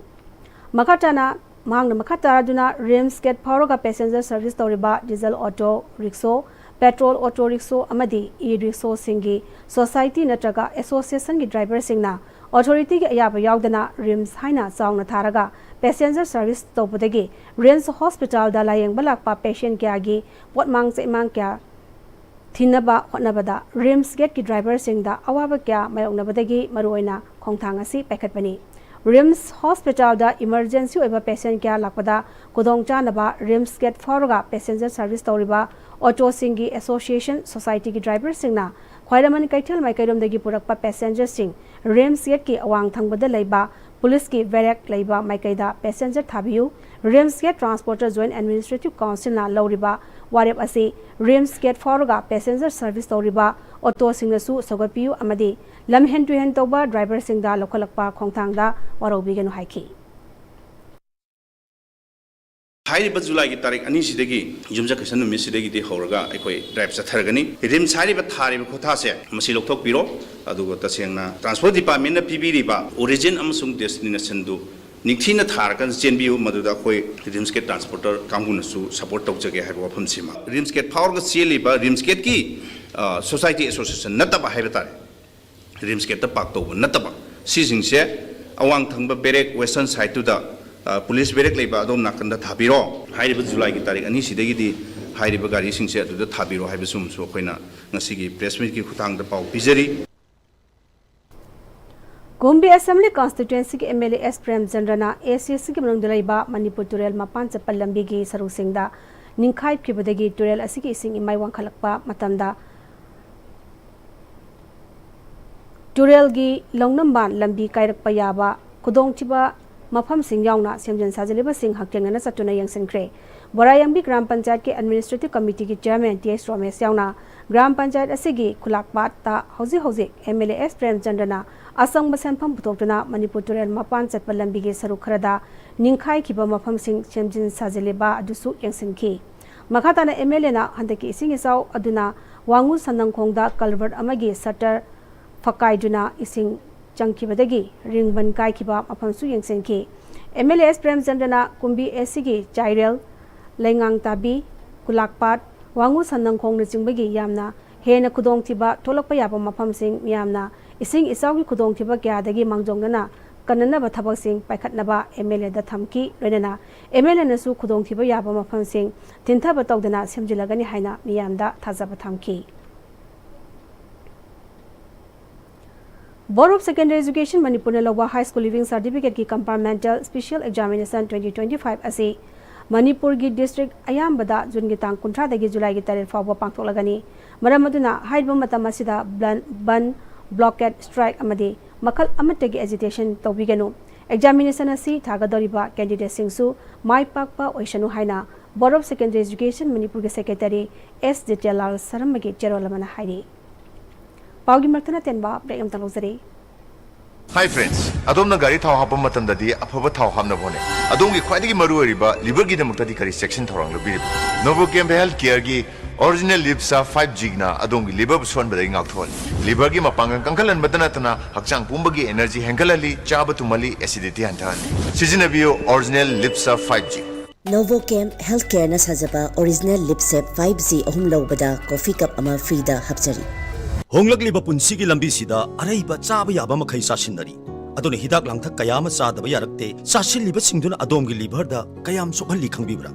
ꯃꯈꯥ ꯇꯥꯅ ꯃꯍꯥꯛꯅ ꯃꯈꯥ ꯇꯥꯔꯗꯨꯅ ꯔꯤꯝꯁ ꯒꯦꯠ ꯐꯥꯎꯔꯒ ꯄꯦꯁꯦꯟꯖꯔ ꯁꯔꯚꯤꯁ ꯇꯧꯔꯤꯕ diesel auto rickshaw, petrol auto rickshaw ꯑꯃꯗꯤ ꯏ ꯔꯤꯛꯁꯣꯁꯤꯡꯒꯤ ꯁꯣꯁꯥꯏꯇꯤ ꯅꯠꯇ꯭ꯔꯒ ꯑꯦꯁꯣꯁꯤꯌꯦꯁꯟꯒꯤ ꯗ꯭ꯔꯥꯏꯚꯔꯁꯤꯡꯅ ꯑꯣꯊꯣꯔꯤꯇꯤꯒꯤ ꯑꯌꯥꯕ ꯌꯥꯎꯗꯅ ꯔꯤꯝꯁ ꯍꯥꯏꯅ ꯆꯥꯎꯅ ꯊꯥꯔꯒ ꯄꯦꯁꯦꯟꯖꯔ ꯁꯔꯚꯤꯁ ꯇꯧꯕꯗꯒꯤ ꯔꯤꯝꯁ ꯍꯣꯁꯄꯤꯇꯥꯜꯗ ꯂꯥꯌꯦꯡꯕ ꯂꯥꯛꯄ ꯄꯦꯁꯦꯟ ꯀꯌꯥꯒꯤ ꯄꯣꯠꯃꯥꯡ ꯆꯩꯃꯥꯡ ꯀꯌꯥ ꯊꯤꯟꯅꯕ ꯍꯣꯠꯅꯕꯗ ꯔꯤꯝꯁ ꯒꯦꯠꯀꯤ ꯗ꯭ꯔꯥꯏꯚꯔꯁꯤꯡꯗ ꯑꯋꯥꯕ ꯀꯌꯥ ꯃꯥꯌꯣꯛꯅꯕꯗꯒꯤ ꯃꯔꯨꯑꯣꯏꯅ ꯈꯣꯡꯊꯥꯡ ꯑꯁꯤ ꯄꯥꯏꯈꯠꯄꯅꯤ꯫ ꯔꯤꯝꯁ ꯍꯣꯁꯄꯤꯇꯥꯜꯗ ꯏꯃꯔꯖꯦꯟꯁꯤ ꯑꯣꯏꯕ ꯄꯦꯁꯦꯟ ꯀꯌꯥ ꯂꯥꯛꯄꯗ ꯈꯨꯗꯣꯡꯆꯥꯅꯕ ꯔꯤꯝꯁ ꯒꯦꯠ ꯐꯥꯎꯔꯒ ꯄꯦꯁꯦꯟꯖꯔ ꯁꯔꯚꯤꯁ ꯇꯧꯔꯤꯕ ꯑꯣꯇꯣꯁꯤꯡꯒꯤ ꯑꯦꯁꯣꯁꯤꯌꯦꯁꯟ ꯁꯣꯁꯥꯏꯇꯤꯒꯤ ꯗ꯭ꯔꯥꯏꯚꯔꯁꯤꯡꯅ ꯈ꯭ꯋꯥꯏꯔꯝꯕꯟ ꯀꯩꯊꯦꯜ ꯃꯥꯏꯀꯩꯔꯣꯝꯗꯒꯤ ꯄꯨꯔꯛꯄ ꯄꯦꯁꯦꯟꯖꯔꯁꯤꯡ ꯔꯤꯝꯁ ꯒꯦꯠꯀꯤ ꯑꯋꯥꯡ ꯊꯪꯕꯗ ꯂꯩꯕ ꯄꯨꯂꯤꯁꯀꯤ ꯕꯦꯔꯦꯛ ꯂꯩꯕ ꯃꯥꯏꯀꯩꯗ ꯄꯦꯁꯦꯟꯖꯔ ꯊꯥꯕꯤꯌꯨ꯫ RIMS get transporter joint administrative ꯀꯥꯎꯟꯁꯤꯜꯅ ꯂꯧꯔꯤꯕ ꯋꯥꯔꯦꯞ ꯑꯁꯤ ꯔꯤꯝꯁ ꯒꯦꯠ ꯐꯥꯎꯔꯒ ꯄꯦꯁꯦꯟꯖꯔ ꯁꯔꯚꯤꯁ ꯇꯧꯔꯤꯕ ꯑꯣꯇꯣꯁꯤꯡꯅꯁꯨ ꯁꯧꯒꯠꯄꯤꯌꯨ ꯑꯃꯗꯤ ꯂꯝꯍꯦꯟ ꯇꯨꯍꯦꯟ ꯇꯧꯕ ꯗ꯭ꯔꯥꯏꯚꯔꯁꯤꯡꯗ ꯂꯧꯈꯠꯂꯛꯄ ꯈꯣꯡꯊꯥꯡꯗ ꯋꯥꯔꯧꯕꯤꯒꯅꯨ ꯍꯥꯏꯈꯤ꯫ ꯍꯥꯏꯔꯤꯕ ꯖꯨꯂꯥꯏꯒꯤ ꯇꯥꯔꯤꯛ ꯑꯅꯤꯁꯤꯗꯒꯤ, ꯌꯨꯝꯁꯀꯩꯁ ꯅꯨꯃꯤꯠꯁꯤꯗꯒꯤꯗꯤ ꯍꯧꯔꯒ ꯑꯩꯈꯣꯏ ꯗ꯭ꯔꯥꯏꯚ ꯆꯠꯊꯔꯒꯅꯤ꯫ ꯔꯤꯝꯁ ꯍꯥꯏꯔꯤꯕ ꯊꯥꯔꯤꯕ ꯈꯣꯊꯥꯁꯦ ꯃꯁꯤ ꯂꯧꯊꯣꯛꯄꯤꯔꯣ꯫ ꯑꯗꯨꯒ ꯇꯁꯦꯡꯅ ꯇ꯭ꯔꯥꯟꯁꯄꯣꯔꯠ ꯗꯤꯄꯥꯔꯠꯃꯦꯟꯅ ꯄꯤꯕꯤꯔꯤꯕ ꯑꯣꯔꯤꯖꯤꯟ ꯑꯃꯁꯨꯡ ꯗꯦꯁꯇꯤꯅꯦꯁꯟꯗꯨ ꯅꯤꯡꯊꯤꯅ ꯊꯥꯔꯀꯥꯟꯗ ꯆꯦꯟꯕꯤꯌꯨ, ꯃꯗꯨꯗ ꯑꯩꯈꯣꯏ ꯔꯤꯝꯁ ꯒꯦꯠ ꯇ꯭ꯔꯥꯟꯁꯄꯣꯔꯇꯔ ꯀꯥꯡꯕꯨꯅꯁꯨ ꯁꯄꯣꯔꯠ ꯇꯧꯖꯒꯦ ꯍꯥꯏꯕ ꯋꯥꯐꯝꯁꯤꯃ꯫ ꯔꯤꯝꯁ ꯒꯦꯠ ꯐꯥꯎꯔꯒ ꯆꯦꯜꯂꯤꯕ ꯔꯤꯝꯁ ꯒꯦꯠꯀꯤ, ꯑ, ꯁꯣꯁꯥꯏꯇꯤ ꯑꯦꯁꯣꯁꯤꯌꯦꯁꯟ ꯅꯠꯇꯕ ꯍꯥꯏꯕ ꯇꯥꯔꯦ, ꯔꯤꯝꯁ ꯒꯦꯠꯇ ꯄꯥꯔꯛ ꯇꯧꯕ ꯅꯠꯇꯕ, ꯁꯤꯁꯤꯡꯁꯦ ꯑꯋꯥꯡ ꯊꯪꯕ ꯕꯦꯔꯦꯛ ꯋꯦꯁꯇꯔꯟ ꯁꯥꯏꯠꯇꯨꯗ, ꯑ, ꯄꯨꯂꯤꯁ ꯕꯦꯔꯦꯛ ꯂꯩꯕ ꯑꯗꯣꯝ ꯅꯥꯀꯟꯗ ꯊꯥꯕꯤꯔꯣ꯫ ꯍꯥꯏꯔꯤꯕ ꯖꯨꯂꯥꯏꯒꯤ ꯇꯥꯔꯤꯛ ꯑꯅꯤꯁꯤꯗꯒꯤꯗꯤ ꯍꯥꯏꯔꯤꯕ ꯒꯥꯔꯤꯁꯤꯡꯁꯦ ꯑꯗꯨꯗ ꯊꯥꯕꯤꯔꯣ ꯍꯥꯏꯕꯁꯤꯃꯁꯨ ꯑꯩꯈꯣꯏꯅ ꯉꯁꯤꯒꯤ ꯄ꯭ꯔꯦꯁ ꯃꯤꯠꯀꯤ ꯈꯨꯠꯊꯥꯡꯗ ꯄꯥꯎ ꯄꯤꯖꯔꯤ꯫ ꯀꯨꯝꯕꯤ ꯑꯦꯁꯦꯝꯕ꯭ꯂꯤ ꯀꯟꯁꯇꯤꯇ꯭ꯋꯦꯟꯁꯤꯒꯤ ꯑꯦꯝ ꯑꯦꯜ ꯑꯦ ꯑꯦꯁ ꯄ꯭ꯔꯦꯝꯆꯟꯗ꯭ꯔꯅ ꯑꯦ ꯁꯤ ꯑꯦꯁꯀꯤ ꯃꯅꯨꯡꯗ ꯂꯩꯕ ꯃꯅꯤꯄꯨꯔ ꯇꯨꯔꯦꯜ ꯃꯄꯥꯟ ꯆꯠꯄ ꯂꯝꯕꯤꯒꯤ ꯁꯔꯨꯛꯁꯤꯡꯗ ꯅꯤꯡꯈꯥꯏꯈꯤꯕꯗꯒꯤ ꯇꯨꯔꯦꯜ ꯑꯁꯤꯒꯤ ꯏꯁꯤꯡ ꯏꯃꯥꯏ ꯋꯥꯡꯈꯠꯂꯛꯄ ꯃꯇꯝꯗ ꯇꯨꯔꯦꯜꯒꯤ ꯂꯧꯅꯝꯕꯥꯟ ꯂꯝꯕꯤ ꯀꯥꯏꯔꯛꯄ ꯌꯥꯕ ꯈꯨꯗꯣꯡꯊꯤꯕ ꯃꯐꯝꯁꯤꯡ ꯌꯥꯎꯅ ꯁꯦꯝꯖꯤꯟ ꯁꯥꯖꯤꯜꯂꯤꯕꯁꯤꯡ ꯍꯛꯊꯦꯡꯅꯅ ꯆꯠꯇꯨꯅ ꯌꯦꯡꯁꯤꯟꯈ꯭ꯔꯦ꯫ ꯕꯣꯔꯥꯌꯥꯡꯕꯤ ꯒ꯭ꯔꯥꯝ ꯄꯟꯆꯥꯌꯠꯀꯤ ꯑꯦꯗꯃꯤꯅꯤꯁꯇ꯭ꯔꯦꯇꯤꯚ ꯀꯃꯤꯇꯤꯒꯤ ꯆꯤꯌꯔꯃꯦꯟ ꯇꯤ ꯑꯦꯁ ꯔꯣꯃꯦꯁ ꯌꯥꯎꯅ ꯒ꯭ꯔꯥꯝ ꯄꯟꯆꯥꯌꯠ ꯑꯁꯤꯒꯤ ꯈꯨꯂꯥꯛꯄꯥꯠꯇ ꯍꯧꯖꯤꯛ ꯍꯧꯖꯤꯛ ꯑꯦꯝ ꯑꯦꯜ ꯑꯦ ꯑꯦꯁ ꯄ꯭ꯔꯦꯝꯆꯟꯗ꯭ꯔꯅ ꯑꯁꯪꯕ ꯁꯦꯟꯐꯝ ꯄꯨꯊꯣꯛꯇꯨꯅ ꯃꯅꯤꯄꯨꯔ ꯇꯨꯔꯦꯜ ꯃꯄꯥꯟ ꯆꯠꯄ ꯂꯝꯕꯤꯒꯤ ꯁꯔꯨꯛ ꯈꯔꯗ ꯅꯤꯡꯈꯥꯏꯈꯤꯕ ꯃꯐꯝꯁꯤꯡ ꯁꯦꯝꯖꯤꯟ ꯁꯥꯖꯤꯜꯂꯤꯕ ꯑꯗꯨꯁꯨ ꯌꯦꯡꯁꯤꯟꯈꯤ꯫ ꯃꯈꯥ ꯇꯥꯅ ꯑꯦꯝ ꯑꯦꯜ ꯑꯦꯅ ꯍꯟꯗꯛꯀꯤ ꯏꯁꯤꯡ ꯏꯆꯥꯎ ꯑꯗꯨꯅ ꯋꯥꯉꯨ ꯁꯝꯅꯪꯈꯣꯡꯗ ꯀꯜꯚꯔꯠ ꯑꯃꯒꯤ ꯁꯇꯔ ꯐꯛꯀꯥꯏꯗꯨꯅ ꯏꯁꯤꯡ ꯆꯪꯈꯤꯕꯗꯒꯤ ꯔꯤꯡꯕꯟ ꯀꯥꯏꯈꯤꯕ ꯃꯐꯝꯁꯨ ꯌꯦꯡꯁꯤꯟꯈꯤ꯫ ꯑꯦꯝ ꯑꯦꯜ ꯑꯦ ꯑꯦꯁ ꯄ꯭ꯔꯦꯝꯆꯟꯗ꯭ꯔꯅ ꯀꯨꯝꯕꯤ ꯑꯦꯁ ꯁꯤꯒꯤ ꯆꯥꯏꯔꯦꯜ, ꯂꯩꯉꯥꯡꯇꯥꯕꯤ, ꯈꯨꯂꯥꯛꯄꯥꯠ, ꯋꯥꯉꯨ ꯁꯝꯅꯪꯈꯣꯡꯅꯆꯤꯡꯕꯒꯤ ꯌꯥꯝꯅ ꯍꯦꯟꯅ ꯈꯨꯗꯣꯡꯊꯤꯕ ꯊꯣꯛꯂꯛꯄ ꯌꯥꯕ ꯃꯐꯝꯁꯤꯡ ꯃꯤꯌꯥꯝꯅ ꯏꯁꯤꯡ ꯏꯆꯥꯎꯒꯤ ꯈꯨꯗꯣꯡꯊꯤꯕ ꯀꯌꯥꯗꯒꯤ ꯃꯥꯡꯖꯧꯅꯅ ꯀꯟꯅꯅꯕ ꯊꯕꯛꯁꯤꯡ ꯄꯥꯏꯈꯠꯅꯕ ꯑꯦꯝ ꯑꯦꯜ ꯑꯦꯗ ꯊꯝꯈꯤ꯫ ꯂꯣꯏꯅꯅ ꯑꯦꯝ ꯑꯦꯜ ꯑꯦꯅꯁꯨ ꯈꯨꯗꯣꯡꯊꯤꯕ ꯌꯥꯕ ꯃꯐꯝꯁꯤꯡ ꯊꯤꯟꯊꯕ ꯇꯧꯗꯅ ꯁꯦꯝꯖꯤꯜꯂꯒꯅꯤ ꯍꯥꯏꯅ ꯃꯤꯌꯥꯝꯗ ꯊꯥꯖꯕ ꯊꯝꯈꯤ꯫ Board of Secondary Education ꯃꯅꯤꯄꯨꯔꯅ ꯂꯧꯕ High School Leaving Certificate ꯀꯤ Compartmental Special Examination twenty twenty-five ꯑꯁꯤ ꯃꯅꯤꯄꯨꯔꯒꯤ district ꯑꯌꯥꯝꯕꯗ ꯖꯨꯟꯒꯤ ꯇꯥꯡ ꯀꯨꯟꯊ꯭ꯔꯥꯗꯒꯤ ꯖꯨꯂꯥꯏꯒꯤ ꯇꯔꯦꯠ ꯐꯥꯎꯕ ꯄꯥꯡꯊꯣꯛꯂꯒꯅꯤ꯫ ꯃꯔꯝ ꯑꯗꯨꯅ ꯍꯥꯏꯔꯤꯕ ꯃꯇꯝ ꯑꯁꯤꯗ ꯕ꯭ꯂꯟ-, ꯕꯟ, blockade, strike ꯑꯃꯗꯤ ꯃꯈꯜ ꯑꯃꯠꯇꯒꯤ agitation ꯇꯧꯕꯤꯒꯅꯨ꯫ Examination ꯑꯁꯤ ꯊꯥꯒꯗꯧꯔꯤꯕ candidate ꯁꯤꯡꯁꯨ ꯃꯥꯏ ꯄꯥꯛꯄ ꯑꯣꯏꯁꯅꯨ ꯍꯥꯏꯅ Board of Secondary Education ꯃꯅꯤꯄꯨꯔꯒꯤ Secretary ꯑꯦꯁ ꯖꯤꯇ꯭ꯌꯂꯥꯜ ꯁꯔꯃꯒꯤ ꯆꯦꯔꯣꯜ ꯑꯃꯅ ꯍꯥꯏꯔꯤ꯫ ꯄꯥꯎꯒꯤ ꯃꯔꯛꯇ ꯇꯦꯟꯕ break ꯑꯃꯇ ꯂꯧꯖꯔꯤ꯫ Hi friends, ꯑꯗꯣꯝꯅ ꯒꯥꯔꯤ ꯊꯥꯎ ꯍꯥꯞꯄ ꯃꯇꯝꯗꯗꯤ ꯑꯐꯕ ꯊꯥꯎ ꯍꯥꯞꯅꯕ ꯍꯣꯠꯅꯩ꯫ ꯑꯗꯣꯝꯒꯤ ꯈ꯭ꯋꯥꯏꯗꯒꯤ ꯃꯔꯨ ꯑꯣꯏꯔꯤꯕ liver ꯒꯤꯗꯃꯛꯇꯗꯤ ꯀꯔꯤ ꯆꯦꯛꯁꯤꯟ ꯊꯧꯔꯥꯡ ꯂꯧꯕꯤꯔꯤꯕ? Novochem Health Care ꯒꯤ Original Lip Sap five G ꯅ ꯑꯗꯣꯝꯒꯤ liver ꯕꯨ ꯁꯣꯟꯕꯗꯒꯤ ꯉꯥꯛꯊꯣꯛꯍꯜꯂꯤ꯫ Liver ꯒꯤ ꯃꯄꯥꯡꯒꯜ ꯀꯟꯈꯠꯍꯟꯕꯇ ꯅꯠꯇꯅ ꯍꯛꯆꯥꯡ ꯄꯨꯝꯕꯒꯤ energy ꯍꯦꯟꯒꯠꯍꯜꯂꯤ, ꯆꯥꯕ ꯇꯨꯝꯍꯜꯂꯤ, acidity ꯍꯟꯊꯍꯜꯂꯤ꯫ ꯁꯤꯖꯤꯟꯅꯕꯤꯌꯨ Original Lip Sap five G꯫ Novochem Health Care ꯅ ꯁꯥꯖꯕ Original Lip Sap five G ꯑꯍꯨꯝ ꯂꯧꯕꯗ coffee cup ꯑꯃ free ꯗ ꯍꯥꯞꯆꯔꯤ꯫ ꯍꯣꯡꯂꯛꯂꯤꯕ ꯄꯨꯟꯁꯤꯒꯤ ꯂꯝꯕꯤꯁꯤꯗ ꯑꯔꯩꯕ ꯆꯥꯕ ꯌꯥꯕ ꯃꯈꯩ ꯆꯥꯁꯤꯟꯅꯔꯤ꯫ ꯑꯗꯨꯅ ꯍꯤꯗꯥꯛ ꯂꯥꯡꯊꯛ ꯀꯌꯥ ꯑꯃ ꯆꯥꯗꯕ ꯌꯥꯔꯛꯇꯦ꯫ ꯆꯥꯁꯤꯜꯂꯤꯕꯁꯤꯡꯗꯨꯅ ꯑꯗꯣꯝꯒꯤ liver ꯗ ꯀꯌꯥꯝ ꯁꯣꯛꯍꯜꯂꯤ ꯈꯪꯕꯤꯕ꯭ꯔꯥ?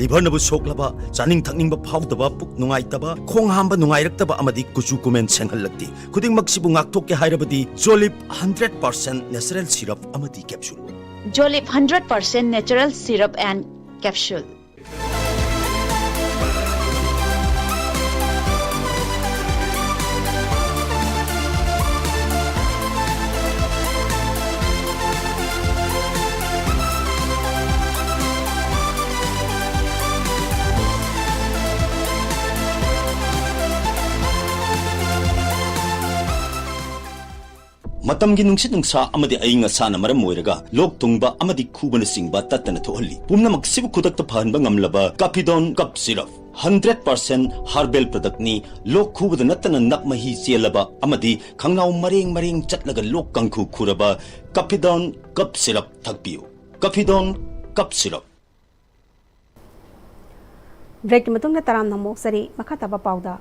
Liver ꯅꯕꯨ ꯁꯣꯛꯂꯕ, ꯆꯥꯅꯤꯡ ꯊꯛꯅꯤꯡꯕ ꯐꯥꯎꯗꯕ, ꯄꯨꯛ ꯅꯨꯡꯉꯥꯏꯇꯕ, ꯈꯣꯡ ꯍꯥꯝꯕ ꯅꯨꯡꯉꯥꯏꯔꯛꯇꯕ ꯑꯃꯗꯤ ꯀꯨꯆꯨ ꯀꯨꯃꯦꯟ ꯁꯦꯡꯍꯜꯂꯛꯇꯦ꯫ ꯈꯨꯗꯤꯡꯃꯛꯁꯤꯕꯨ ꯉꯥꯛꯊꯣꯛꯀꯦ ꯍꯥꯏꯔꯕꯗꯤ Jolib hundred percent natural syrup ꯑꯃꯗꯤ capsule꯫ Jolib hundred percent natural syrup and capsule. ꯃꯇꯝꯒꯤ ꯅꯨꯡꯁꯤꯠ ꯅꯨꯡꯁꯥ ꯑꯃꯗꯤ ꯑꯏꯪ ꯑꯁꯥꯅ ꯃꯔꯝ ꯑꯣꯏꯔꯒ ꯂꯣꯛ ꯊꯨꯡꯕ ꯑꯃꯗꯤ ꯈꯨꯕꯅꯆꯤꯡꯕ ꯇꯠꯇꯅ ꯊꯣꯛꯍꯜꯂꯤ꯫ ꯄꯨꯝꯅꯃꯛꯁꯤꯕꯨ ꯈꯨꯗꯛꯇ ꯐꯍꯟꯕ ꯉꯝꯂꯕ ꯀꯥꯐꯤꯗꯣꯟ ꯀꯞ ꯁꯤꯔꯞ, ꯍꯟꯗ꯭ꯔꯦꯠ ꯄꯥꯔꯁꯦꯟ ꯍꯥꯔꯕꯦꯜ ꯄ꯭ꯔꯗꯛꯅꯤ꯫ ꯂꯣꯛ ꯈꯨꯕꯗ ꯅꯠꯇꯅ ꯅꯞ ꯃꯍꯤ ꯆꯦꯜꯂꯕ ꯑꯃꯗꯤ ꯈꯪꯅꯥꯎ ꯃꯔꯦꯡ ꯃꯔꯦꯡ ꯆꯠꯂꯒ ꯂꯣꯛ ꯀꯥꯡꯈꯨ ꯈꯨꯔꯕ ꯀꯥꯐꯤꯗꯣꯟ ꯀꯞ ꯁꯤꯔꯞ ꯊꯛꯄꯤꯌꯨ꯫ ꯀꯥꯐꯤꯗꯣꯟ ꯀꯞ ꯁꯤꯔꯞ꯫ ꯕ꯭ꯔꯦꯛꯀꯤ ꯃꯇꯨꯡꯗ ꯇꯔꯥꯝꯅ ꯑꯃꯨꯛ ꯁꯔꯤ ꯃꯈꯥ ꯇꯥꯕ ꯄꯥꯎꯗ꯫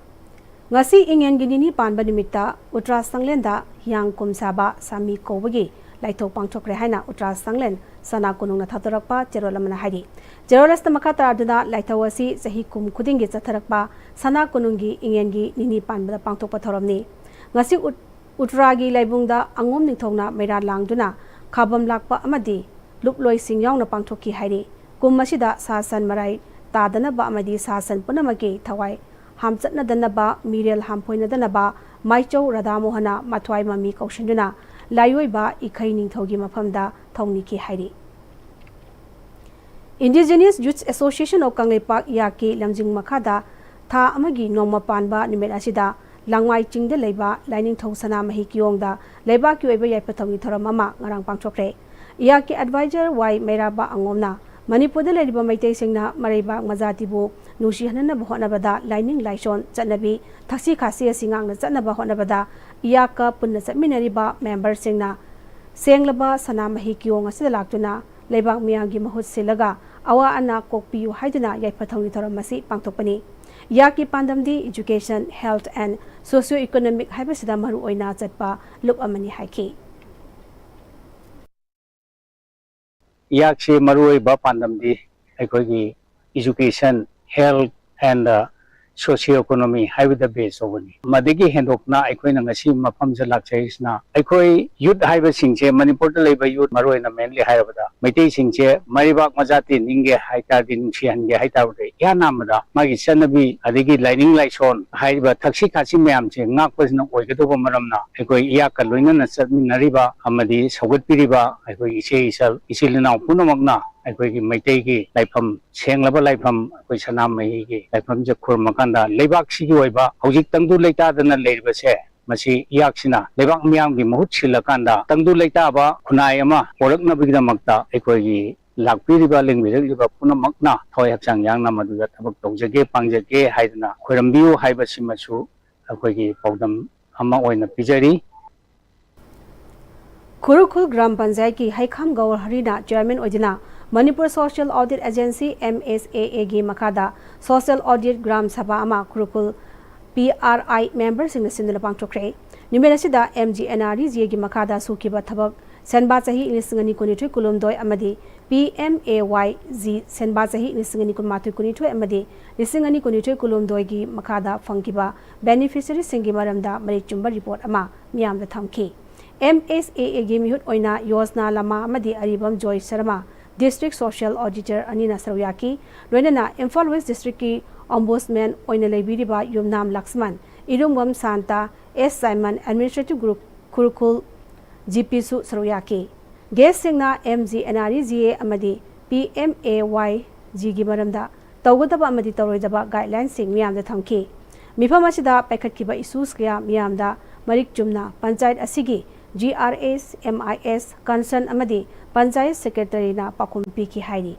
ꯉꯁꯤ ꯏꯉꯦꯟꯒꯤ ꯅꯤꯅꯤ ꯄꯥꯟꯕ ꯅꯨꯃꯤꯠꯇ ꯎꯇ꯭ꯔꯥ ꯁꯪꯂꯦꯟꯗ ꯍꯤꯌꯥꯡ ꯀꯨꯝ ꯁꯥꯕ ꯁꯥꯃꯤ ꯀꯧꯕꯒꯤ ꯂꯥꯏꯊꯧ ꯄꯥꯡꯊꯣꯛꯈ꯭ꯔꯦ ꯍꯥꯏꯅ ꯎꯇ꯭ꯔꯥ ꯁꯪꯂꯦꯟ ꯁꯅꯥ ꯀꯣꯅꯨꯡꯅ ꯊꯥꯗꯣꯔꯛꯄ ꯆꯦꯔꯣꯜ ꯑꯃꯅ ꯍꯥꯏꯔꯤ꯫ ꯆꯦꯔꯣꯜ ꯑꯁꯤꯗ ꯃꯈꯥ ꯇꯥꯔꯗꯨꯅ ꯂꯥꯏꯊꯧ ꯑꯁꯤ ꯆꯍꯤ ꯀꯨꯝ ꯈꯨꯗꯤꯡꯒꯤ ꯆꯠꯊꯔꯛꯄ ꯁꯅꯥ ꯀꯣꯅꯨꯡꯒꯤ ꯏꯉꯦꯟꯒꯤ ꯅꯤꯅꯤ ꯄꯥꯟꯕꯗ ꯄꯥꯡꯊꯣꯛꯄ ꯊꯧꯔꯝꯅꯤ꯫ ꯉꯁꯤ ꯎꯠ-, ꯎꯇ꯭ꯔꯥꯒꯤ ꯂꯥꯏꯕꯨꯡꯗ ꯑꯉꯣꯝ ꯅꯤꯡꯊꯧꯅ ꯃꯩꯔꯥ ꯂꯥꯡꯗꯨꯅ ꯈꯥꯕꯝ ꯂꯥꯛꯄ ꯑꯃꯗꯤ ꯂꯨꯞꯂꯣꯏꯁꯤꯡ ꯌꯥꯎꯅ ꯄꯥꯡꯊꯣꯛꯈꯤ ꯍꯥꯏꯔꯤ꯫ ꯀꯨꯝ ꯑꯁꯤꯗ ꯁꯥ ꯁꯟ ꯃꯔꯥꯏ ꯇꯥꯗꯅꯕ ꯑꯃꯗꯤ ꯁꯥ ꯁꯟ ꯄꯨꯝꯅꯃꯛꯀꯤ ꯊꯋꯥꯏ ꯍꯥꯝꯆꯠꯅꯗꯅꯕ, ꯃꯤꯔꯦꯜ ꯍꯥꯝꯐꯣꯏꯅꯗꯅꯕ ꯃꯥꯏꯆꯧ ꯔꯥꯙꯥ ꯃꯣꯍꯟꯅ ꯃꯊ꯭ꯋꯥꯏ ꯃꯃꯤ ꯀꯧꯁꯤꯟꯗꯨꯅ ꯂꯥꯏꯑꯣꯏꯕ ꯏꯈꯩ ꯅꯤꯡꯊꯧꯒꯤ ꯃꯐꯝꯗ ꯊꯧꯅꯤꯈꯤ ꯍꯥꯏꯔꯤ꯫ Indigenous Youth Association of Kangleipak, ꯏꯌꯥꯛꯀꯤ ꯂꯝꯖꯤꯡ ꯃꯈꯥꯗ ꯊꯥ ꯑꯃꯒꯤ ꯅꯣꯡꯃ ꯄꯥꯟꯕ ꯅꯨꯃꯤꯠ ꯑꯁꯤꯗ ꯂꯥꯡꯃꯥꯏ ꯆꯤꯡꯗ ꯂꯩꯕ ꯂꯥꯏꯅꯤꯡꯊꯧ ꯁꯅꯥꯃꯍꯤ ꯀꯤꯌꯣꯡꯗ ꯂꯩꯕꯥꯛꯀꯤ ꯑꯣꯏꯕ ꯌꯥꯏꯐ ꯊꯧꯅꯤ ꯊꯧꯔꯝ ꯑꯃ ꯉꯔꯥꯡ ꯄꯥꯡꯊꯣꯛꯈ꯭ꯔꯦ꯫ ꯏꯌꯥꯛꯀꯤ advisor ꯋꯥꯏ ꯃꯩꯔꯥꯕ ꯑꯉꯣꯝꯅ ꯃꯅꯤꯄꯨꯔꯗ ꯂꯩꯔꯤꯕ ꯃꯩꯇꯩꯁꯤꯡꯅ ꯃꯔꯩꯕꯥꯛ ꯃꯖꯥꯇꯤꯕꯨ ꯅꯨꯡꯁꯤꯍꯟꯅꯅꯕ ꯍꯣꯠꯅꯕꯗ ꯂꯥꯏꯅꯤꯡ ꯂꯥꯏꯁꯣꯟ, ꯆꯠꯅꯕꯤ, ꯊꯛꯁꯤ ꯈꯥꯁꯤ ꯑꯁꯤ ꯉꯥꯛꯅ ꯆꯠꯅꯕ ꯍꯣꯠꯅꯕꯗ ꯏꯌꯥꯛꯀ ꯄꯨꯟꯅ ꯆꯠꯃꯤꯟꯅꯔꯤꯕ memberꯁꯤꯡꯅ ꯁꯦꯡꯂꯕ ꯁꯅꯥꯃꯍꯤ ꯀꯤꯌꯣꯡ ꯑꯁꯤꯗ ꯂꯥꯛꯇꯨꯅ ꯂꯩꯕꯥꯛ ꯃꯤꯌꯥꯝꯒꯤ ꯃꯍꯨꯠ ꯁꯤꯜꯂꯒ ꯑꯋꯥ ꯑꯅꯥ ꯀꯣꯛꯄꯤꯌꯨ ꯍꯥꯏꯗꯨꯅ ꯌꯥꯏꯐ ꯊꯧꯅꯤ ꯊꯧꯔꯝ ꯑꯁꯤ ꯄꯥꯡꯊꯣꯛꯄꯅꯤ꯫ ꯏꯌꯥꯛꯀꯤ ꯄꯥꯟꯗꯝꯗꯤ education, health and socio economic ꯍꯥꯏꯕꯁꯤꯗ ꯃꯔꯨ ꯑꯣꯏꯅ ꯆꯠꯄ ꯂꯨꯞ ꯑꯃꯅꯤ ꯍꯥꯏꯈꯤ꯫ ꯏꯌꯥꯛꯁꯤ ꯃꯔꯨꯑꯣꯏꯕ ꯄꯥꯟꯗꯝꯗꯤ ꯑꯩꯈꯣꯏꯒꯤ education, health and socio economy ꯍꯥꯏꯕꯗ base ꯇꯧꯕꯅꯤ꯫ ꯃꯗꯒꯤ ꯍꯦꯟꯗꯣꯛꯅ ꯑꯩꯈꯣꯏꯅ ꯉꯁꯤ ꯃꯐꯝꯁꯤꯗ ꯂꯥꯛꯆꯔꯤꯁꯤꯅ ꯑꯩꯈꯣꯏ youth ꯍꯥꯏꯕꯁꯤꯡꯁꯦ, ꯃꯅꯤꯄꯨꯔꯗ ꯂꯩꯕ youth ꯃꯔꯨꯑꯣꯏꯅ mainly ꯍꯥꯏꯔꯕꯗ ꯃꯩꯇꯩꯁꯤꯡꯁꯦ ꯃꯔꯩꯕꯥꯛ ꯃꯖꯥꯇꯤ ꯅꯤꯡꯒꯦ ꯍꯥꯏꯇꯥꯔꯗꯤ, ꯅꯨꯡꯁꯤꯍꯟꯒꯦ ꯍꯥꯏꯇꯥꯔꯗꯤ, ꯏꯍꯥꯟ ꯍꯥꯟꯕꯗ ꯃꯥꯒꯤ ꯆꯠꯅꯕꯤ ꯑꯗꯒꯤ ꯂꯥꯏꯅꯤꯡ ꯂꯥꯏꯁꯣꯟ ꯍꯥꯏꯔꯤꯕ ꯊꯛꯁꯤ ꯈꯥꯁꯤ ꯃꯌꯥꯝꯁꯦ ꯉꯥꯛꯄꯁꯤꯅ ꯑꯣꯏꯒꯗꯧꯕ ꯃꯔꯝꯅ ꯑꯩꯈꯣꯏ ꯏꯌꯥꯛꯀ ꯂꯣꯏꯅꯅ ꯆꯠꯃꯤꯟꯅꯔꯤꯕ ꯑꯃꯗꯤ ꯁꯧꯒꯠꯄꯤꯔꯤꯕ ꯑꯩꯈꯣꯏ ꯏꯆꯦ ꯏꯆꯜ, ꯏꯆꯤꯜ ꯏꯅꯥꯎ ꯄꯨꯝꯅꯃꯛꯅ ꯑꯩꯈꯣꯏꯒꯤ ꯃꯩꯇꯩꯒꯤ ꯂꯥꯏꯐꯝ, ꯁꯦꯡꯂꯕ ꯂꯥꯏꯐꯝ, ꯑꯩꯈꯣꯏ ꯁꯅꯥꯃꯍꯤꯒꯤ ꯂꯥꯏꯐꯝꯁꯦ ꯈꯨꯔꯨꯝꯃꯀꯥꯟꯗ ꯂꯩꯕꯥꯛꯁꯤꯒꯤ ꯑꯣꯏꯕ ꯍꯧꯖꯤꯛ ꯇꯪꯗꯨ ꯂꯩꯇꯥꯗꯅ ꯂꯩꯔꯤꯕꯁꯦ ꯃꯁꯤ ꯏꯌꯥꯛꯁꯤꯅ ꯂꯩꯕꯥꯛ ꯃꯤꯌꯥꯝꯒꯤ ꯃꯍꯨꯠ ꯁꯤꯜꯂꯀꯥꯟꯗ ꯇꯪꯗꯨ ꯂꯩꯇꯥꯕ ꯈꯨꯟꯅꯥꯏ ꯑꯃ ꯄꯣꯔꯛꯅꯕꯒꯤꯗꯃꯛꯇ ꯑꯩꯈꯣꯏꯒꯤ ꯂꯥꯛꯄꯤꯔꯤꯕ, ꯂꯦꯡꯕꯤꯔꯛꯂꯤꯕ ꯄꯨꯝꯅꯃꯛꯅ ꯊꯋꯥꯏ ꯍꯛꯆꯥꯡ ꯌꯥꯡꯅ ꯃꯗꯨꯗ ꯊꯕꯛ ꯇꯧꯖꯒꯦ, ꯄꯥꯡꯖꯒꯦ ꯍꯥꯏꯗꯨꯅ ꯈꯣꯏꯔꯝꯕꯤꯌꯨ ꯍꯥꯏꯕꯁꯤꯃꯁꯨ ꯑꯩꯈꯣꯏꯒꯤ ꯄꯥꯎꯗꯝ ꯑꯃ ꯑꯣꯏꯅ ꯄꯤꯖꯔꯤ꯫ ꯈꯨꯔꯈꯨꯜ ꯒ꯭ꯔꯥꯝ ꯄꯟꯆꯥꯌꯠꯀꯤ ꯍꯩꯈꯥꯝ ꯒꯧꯔ ꯍꯔꯤꯅ ꯆꯤꯌꯔꯃꯦꯟ ꯑꯣꯏꯗꯨꯅ Manipur social audit agency, M S A ꯑꯦꯒꯤ ꯃꯈꯥꯗ ꯁꯣꯁꯤꯌꯦꯜ ꯑꯣꯗꯤꯠ ꯒ꯭ꯔꯥꯝ ꯁꯚꯥ ꯑꯃ ꯈꯨꯔꯈꯨꯜ ꯄꯤ ꯑꯥꯔ ꯑꯥꯏ ꯃꯦꯝꯕꯔꯁꯤꯡꯅ ꯁꯤꯟꯗꯨꯅ ꯄꯥꯡꯊꯣꯛꯈ꯭ꯔꯦ꯫ ꯅꯨꯃꯤꯠ ꯑꯁꯤꯗ M G N R E G ꯑꯦꯒꯤ ꯃꯈꯥꯗ ꯁꯨꯈꯤꯕ ꯊꯕꯛ ꯁꯦꯟꯕꯥ ꯆꯍꯤ ꯂꯤꯁꯤꯡ ꯑꯅꯤ ꯀꯨꯟꯅꯤꯊꯣꯏ ꯀꯨꯟꯍꯨꯝꯗꯣꯏ ꯑꯃꯗꯤ P M A Y G ꯁꯦꯟꯕꯥ ꯆꯍꯤ ꯂꯤꯁꯤꯡ ꯑꯅꯤ ꯀꯨꯟꯃꯥꯊꯣꯏ ꯀꯨꯟꯅꯤꯊꯣꯏ ꯑꯃꯗꯤ ꯂꯤꯁꯤꯡ ꯑꯅꯤ ꯀꯨꯟꯅꯤꯊꯣꯏ ꯀꯨꯟꯍꯨꯝꯗꯣꯏꯒꯤ ꯃꯈꯥꯗ ꯐꯪꯈꯤꯕ ꯕꯦꯅꯤꯐꯤꯁꯤꯌꯔꯤꯁꯤꯡꯒꯤ ꯃꯔꯝꯗ ꯃꯔꯤꯛ ꯆꯨꯝꯕ ꯔꯤꯄꯣꯔꯠ ꯑꯃ ꯃꯤꯌꯥꯝꯗ ꯊꯝꯈꯤ꯫ ꯑꯦꯝ ꯑꯦꯁ ꯑꯦ ꯑꯦꯒꯤ ꯃꯤꯍꯨꯠ ꯑꯣꯏꯅ ꯌꯣꯖꯅꯥ ꯂꯃꯥ ꯑꯃꯗꯤ ꯑꯔꯤꯕꯝ ꯖꯣꯏ ꯁꯔꯃ, ꯗꯤꯁꯇ꯭ꯔꯤꯛ ꯁꯣꯁꯤꯌꯦꯜ ꯑꯣꯗꯤꯇꯔ ꯑꯅꯤꯅ ꯁꯔꯨꯛ ꯌꯥꯈꯤ꯫ ꯂꯣꯏꯅꯅ ꯏꯝꯐꯥꯜ ꯋꯦꯁ ꯗꯤꯁꯇ꯭ꯔꯤꯛꯀꯤ ꯑꯣꯝꯕꯨꯗꯁꯃꯦꯟ ꯑꯣꯏꯅ ꯂꯩꯕꯤꯔꯤꯕ Yumnam Laxman, Irungbam Santa, S Saiman, administrative group Khurkhul G ꯄꯤꯁꯨ ꯁꯔꯨꯛ ꯌꯥꯈꯤ꯫ ꯒꯦꯁꯁꯤꯡꯅ M G N R E G A ꯑꯃꯗꯤ ꯄꯤ ꯑꯦꯝ ꯑꯦ ꯋꯥꯏ ꯖꯤꯒꯤ ꯃꯔꯝꯗ ꯇꯧꯒꯗꯕ ꯑꯃꯗꯤ ꯇꯧꯔꯣꯏꯗꯕ ꯒꯥꯏꯗꯂꯥꯏꯟꯁꯤꯡ ꯃꯤꯌꯥꯝꯗ ꯊꯝꯈꯤ꯫ ꯃꯤꯐꯝ ꯑꯁꯤꯗ ꯄꯥꯏꯈꯠꯈꯤꯕ ꯏꯁꯨꯁ ꯀꯌꯥ ꯃꯤꯌꯥꯝꯗ ꯃꯔꯤꯛ ꯆꯨꯝꯅ ꯄꯟꯆꯥꯌꯠ ꯑꯁꯤꯒꯤ ꯖꯤ ꯑꯥꯔ ꯑꯦꯁ, ꯑꯦꯝ ꯑꯥꯏ ꯑꯦꯁ, ꯀꯟꯁꯔꯟ ꯑꯃꯗꯤ ꯄꯟꯆꯥꯌꯠ ꯁꯦꯀ꯭ꯔꯦꯇꯔꯤꯅ ꯄꯥꯎꯈꯨꯝ ꯄꯤꯈꯤ ꯍꯥꯏꯔꯤ꯫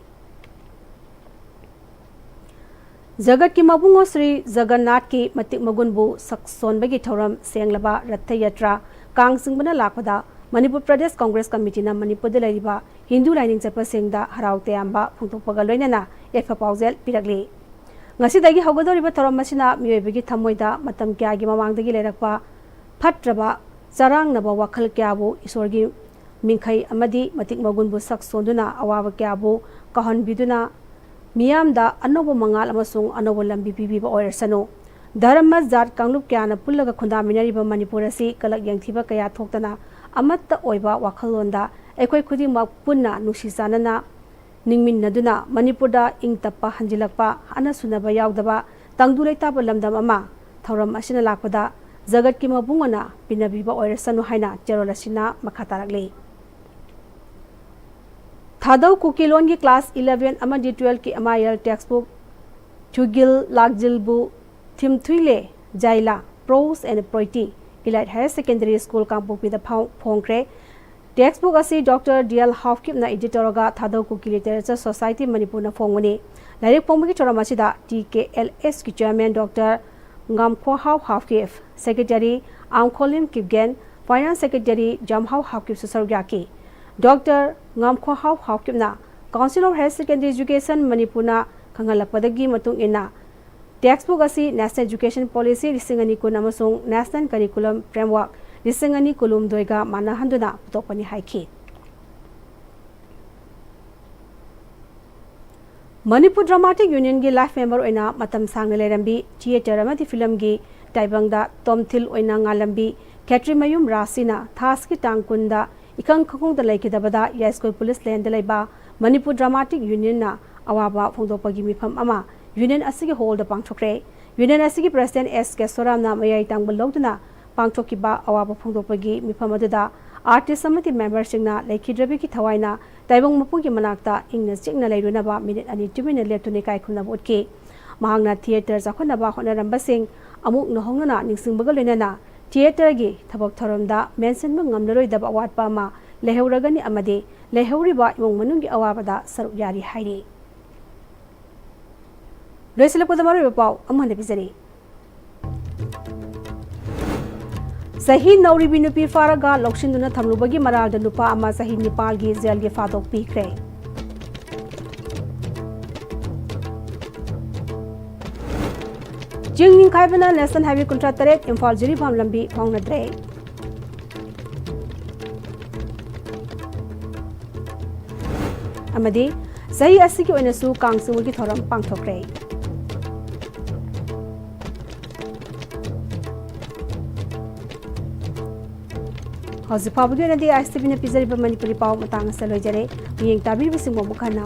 ꯖꯒꯠꯀꯤ ꯃꯕꯨꯡꯉꯣ ꯁ꯭ꯔꯤ ꯖꯒꯟꯅꯥꯊꯀꯤ ꯃꯇꯤꯛ ꯃꯒꯨꯟꯕꯨ ꯁꯛ ꯁꯣꯟꯕꯒꯤ ꯊꯧꯔꯝ ꯁꯦꯡꯂꯕ ꯔꯊ ꯌꯥꯇ꯭ꯔꯥ ꯀꯥꯡ ꯆꯤꯡꯕꯅ ꯂꯥꯛꯄꯗ ꯃꯅꯤꯄꯨꯔ ꯄ꯭ꯔꯗꯦꯁ ꯀꯣꯡꯒ꯭ꯔꯦꯁ ꯀꯃꯤꯇꯤꯅ ꯃꯅꯤꯄꯨꯔꯗ ꯂꯩꯔꯤꯕ ꯍꯤꯟꯗꯨ ꯂꯥꯏꯅꯤꯡ ꯆꯠꯄꯁꯤꯡꯗ ꯍꯔꯥꯎ ꯇꯌꯥꯝꯕ ꯐꯣꯡꯗꯣꯛꯄꯒ ꯂꯣꯏꯅꯅ ꯌꯥꯏꯐ ꯄꯥꯎꯖꯦꯜ ꯄꯤꯔꯛꯂꯤ꯫ ꯉꯁꯤꯗꯒꯤ ꯍꯧꯒꯗꯧꯔꯤꯕ ꯊꯧꯔꯝ ꯑꯁꯤꯅ ꯃꯤꯑꯣꯏꯕꯒꯤ ꯊꯃꯣꯏꯗ ꯃꯇꯝ ꯀꯌꯥꯒꯤ ꯃꯃꯥꯡꯗꯒꯤ ꯂꯩꯔꯛꯄ ꯐꯠꯇ꯭ꯔꯕ ꯆꯔꯥꯡꯅꯕ ꯋꯥꯈꯜ ꯀꯌꯥꯕꯨ ꯏꯁꯣꯔꯒꯤ ꯃꯤꯡꯈꯩ ꯑꯃꯗꯤ ꯃꯇꯤꯛ ꯃꯒꯨꯟꯕꯨ ꯁꯛ ꯁꯣꯟꯗꯨꯅ ꯑꯋꯥꯕ ꯀꯌꯥꯕꯨ ꯀꯥꯎꯍꯟꯕꯤꯗꯨꯅ ꯃꯤꯌꯥꯝꯗ ꯑꯅꯧꯕ ꯃꯉꯥꯜ ꯑꯃꯁꯨꯡ ꯑꯅꯧꯕ ꯂꯝꯕꯤ ꯄꯤꯕꯤꯕ ꯑꯣꯏꯔꯁꯅꯨ꯫ ꯙꯔꯃ, ꯖꯥꯠ, ꯀꯥꯡꯂꯨꯞ ꯀꯌꯥꯅ ꯄꯨꯜꯂꯒ ꯈꯨꯟꯗꯥꯃꯤꯟꯅꯔꯤꯕ ꯃꯅꯤꯄꯨꯔ ꯑꯁꯤ ꯀꯂꯛ ꯌꯦꯡꯊꯤꯕ ꯀꯌꯥ ꯊꯣꯛꯇꯅ ꯑꯃꯠꯇ ꯑꯣꯏꯕ ꯋꯥꯈꯜꯂꯣꯟꯗ ꯑꯩꯈꯣꯏ ꯈꯨꯗꯤꯡꯃꯛ ꯄꯨꯟꯅ ꯅꯨꯡꯁꯤ ꯆꯥꯟꯅꯅ ꯅꯤꯡꯃꯤꯟꯅꯗꯨꯅ ꯃꯅꯤꯄꯨꯔꯗ ꯏꯪ ꯇꯞꯄ ꯍꯟꯖꯤꯜꯂꯛꯄ, ꯑꯅ ꯁꯨꯅꯕ ꯌꯥꯎꯗꯕ ꯇꯪꯗꯨ ꯂꯩꯇꯥꯕ ꯂꯝꯗꯝ ꯑꯃ ꯊꯧꯔꯝ ꯑꯁꯤꯅ ꯂꯥꯛꯄꯗ ꯖꯒꯠꯀꯤ ꯃꯕꯨꯡꯉꯣꯅ ꯄꯤꯅꯕꯤꯕ ꯑꯣꯏꯔꯁꯅꯨ ꯍꯥꯏꯅ ꯆꯦꯔꯣꯜ ꯑꯁꯤꯅ ꯃꯈꯥ ꯇꯥꯔꯛꯂꯤ꯫ ꯊꯥꯗꯧ ꯀꯨꯀꯤ ꯂꯣꯟꯒꯤ class eleven ꯑꯃꯗꯤ twelve ꯀꯤ M I L textbook ꯊꯨꯒꯤꯜ ꯂꯥꯛꯖꯤꯜꯕꯨ ꯊꯤꯝꯊꯨꯏꯂꯦ ꯖꯥꯏꯂꯥ, Prose and Poetry, Elite Higher Secondary School ꯀꯥꯡꯄꯣꯛꯄꯤꯗ ꯐꯥꯎ-, ꯐꯣꯡꯈ꯭ꯔꯦ꯫ Text book ꯑꯁꯤ Doctor D L Haokip ꯅ edit ꯇꯧꯔꯒ ꯊꯥꯗꯧ ꯀꯨꯀꯤ Literature Society ꯃꯅꯤꯄꯨꯔꯅ ꯐꯣꯡꯕꯅꯤ꯫ ꯂꯥꯏꯔꯤꯛ ꯐꯣꯡꯕꯒꯤ ꯊꯧꯔꯝ ꯑꯁꯤꯗ T K L S ꯀꯤ Chairman Doctor ꯉꯝꯈꯣꯍꯥꯎ Haokip, Secretary ꯑꯥꯝꯈꯣꯂꯤꯝ Kipgen, Finance Secretary ꯖꯝꯍꯥꯎ ꯍꯥꯎꯀꯤꯞꯁꯨ ꯁꯔꯨꯛ ꯌꯥꯈꯤ꯫ Doctor ꯉꯝꯈꯣꯍꯥꯎ ꯍꯥꯎꯀꯤꯞꯅ Council of Higher Secondary Education ꯃꯅꯤꯄꯨꯔꯅ ꯈꯪꯍꯜꯂꯛꯄꯗꯒꯤ ꯃꯇꯨꯡ ꯏꯟꯅ, text book ꯑꯁꯤ National Education Policy ꯂꯤꯁꯤꯡ ꯑꯅꯤ ꯀꯨꯟ ꯑꯃꯁꯨꯡ National Curriculum Framework ꯂꯤꯁꯤꯡ ꯑꯅꯤ ꯀꯨꯟꯍꯨꯝꯗꯣꯏꯒ ꯃꯥꯟꯅꯍꯟꯗꯨꯅ ꯄꯨꯊꯣꯛꯄꯅꯤ ꯍꯥꯏꯈꯤ꯫ ꯃꯅꯤꯄꯨꯔ Dramatic Union ꯒꯤ life member ꯑꯣꯏꯅ ꯃꯇꯝ ꯁꯥꯡꯅ ꯂꯩꯔꯝꯕꯤ, theatre ꯑꯃꯗꯤ film ꯒꯤ ꯇꯥꯏꯕꯪꯗ ꯇꯣꯝꯊꯤꯜ ꯑꯣꯏꯅ ꯉꯥꯜꯂꯝꯕꯤ ꯈꯦꯇ꯭ꯔꯤꯃꯌꯨꯝ ꯔꯥꯁꯤꯅ ꯊꯥ ꯑꯁꯤꯒꯤ ꯇꯥꯡ ꯀꯨꯟꯗ ꯏꯈꯪ ꯈꯪꯍꯧꯗ ꯂꯩꯈꯤꯗꯕꯗ ꯌꯥꯏꯁ꯭ꯀꯨꯜ police lane ꯗ ꯂꯩꯕ ꯃꯅꯤꯄꯨꯔ Dramatic Union ꯅ ꯑꯋꯥꯕ ꯐꯣꯡꯗꯣꯛꯄꯒꯤ ꯃꯤꯐꯝ ꯑꯃ Union ꯑꯁꯤꯒꯤ hall ꯗ ꯄꯥꯡꯊꯣꯛꯈ꯭ꯔꯦ꯫ Union ꯑꯁꯤꯒꯤ President S ꯀꯦꯁꯣꯔꯥꯝꯅ ꯃꯌꯥꯏ ꯇꯥꯡꯕ ꯂꯧꯗꯨꯅ ꯄꯥꯡꯊꯣꯛꯈꯤꯕ ꯑꯋꯥꯕ ꯐꯣꯡꯗꯣꯛꯄꯒꯤ ꯃꯤꯐꯝ ꯑꯗꯨꯗ artist ꯑꯃꯗꯤ member ꯁꯤꯡꯅ ꯂꯩꯈꯤꯗ꯭ꯔꯕꯤꯒꯤ ꯊꯋꯥꯏꯅ ꯇꯥꯏꯕꯪ ꯃꯄꯨꯒꯤ ꯃꯅꯥꯛꯇ ꯏꯪꯅ ꯆꯤꯛꯅ ꯂꯩꯔꯨꯅꯕ minute ꯑꯅꯤ ꯇꯨꯃꯤꯟꯅ ꯂꯦꯞꯇꯨꯅ ꯏꯀꯥꯏ ꯈꯨꯝꯅꯕ ꯎꯠꯈꯤ꯫ ꯃꯍꯥꯛꯅ theatre ꯆꯥꯎꯈꯠꯅꯕ ꯍꯣꯠꯅꯔꯝꯕꯁꯤꯡ ꯑꯃꯨꯛ ꯅꯧꯍꯧꯅꯅ ꯅꯤꯡꯁꯤꯡꯕꯒ ꯂꯣꯏꯅꯅ theatre ꯒꯤ ꯊꯕꯛ ꯊꯧꯔꯝꯗ ꯃꯦꯟꯁꯤꯟꯕ ꯉꯝꯂꯔꯣꯏꯗꯕ ꯑꯋꯥꯠꯄ ꯑꯃ ꯂꯩꯍꯧꯔꯒꯅꯤ ꯑꯃꯗꯤ ꯂꯩꯍꯧꯔꯤꯕ ꯏꯃꯨꯡ ꯃꯅꯨꯡꯒꯤ ꯑꯋꯥꯕꯗ ꯁꯔꯨꯛ ꯌꯥꯔꯤ ꯍꯥꯏꯔꯤ꯫ ꯂꯣꯏꯁꯤꯜꯂꯛꯄꯗ ꯃꯔꯨꯑꯣꯏꯕ ꯄꯥꯎ ꯑꯃꯨꯛ ꯍꯟꯅ ꯄꯤꯖꯔꯤ꯫ ꯆꯍꯤ ꯅꯧꯔꯤꯕꯤ ꯅꯨꯄꯤ ꯐꯥꯔꯒ ꯂꯧꯁꯤꯟꯗꯨꯅ ꯊꯝꯂꯨꯕꯒꯤ ꯃꯔꯥꯜꯗ ꯅꯨꯄꯥ ꯑꯃ ꯆꯍꯤ ꯅꯤꯄꯥꯜꯒꯤ ꯖꯦꯜꯒꯤ ꯐꯥꯗꯣꯛ ꯄꯤꯈ꯭ꯔꯦ꯫ ꯆꯤꯡ ꯅꯤꯡꯈꯥꯏꯕꯅ National Highway ꯀꯨꯟꯊ꯭ꯔꯥ ꯇꯔꯦꯠ ꯏꯝꯐꯥꯜ ꯖꯤꯔꯤꯕꯥꯝ ꯂꯝꯕꯤ ꯐꯥꯎꯅꯗ꯭ꯔꯦ꯫ ꯑꯃꯗꯤ ꯆꯍꯤ ꯑꯁꯤꯒꯤ ꯑꯣꯏꯅꯁꯨ ꯀꯥꯡ ꯆꯤꯡꯕꯒꯤ ꯊꯧꯔꯝ ꯄꯥꯡꯊꯣꯛꯈ꯭ꯔꯦ꯫ ꯍꯧꯖꯤꯛ ꯐꯥꯎꯕꯒꯤ ꯑꯣꯏꯅꯗꯤ ꯑꯥꯏ ꯑꯦꯁ ꯇꯤ ꯚꯤꯅ ꯄꯤꯖꯔꯤꯕ ꯃꯅꯤꯄꯨꯔꯤ ꯄꯥꯎ ꯃꯇꯥꯡ ꯑꯁꯤꯗ ꯂꯣꯏꯖꯔꯦ꯫ ꯃꯤꯠꯌꯦꯡ ꯇꯥꯕꯤꯔꯤꯕꯁꯤꯡꯕꯨ ꯑꯃꯨꯛ ꯍꯟꯅ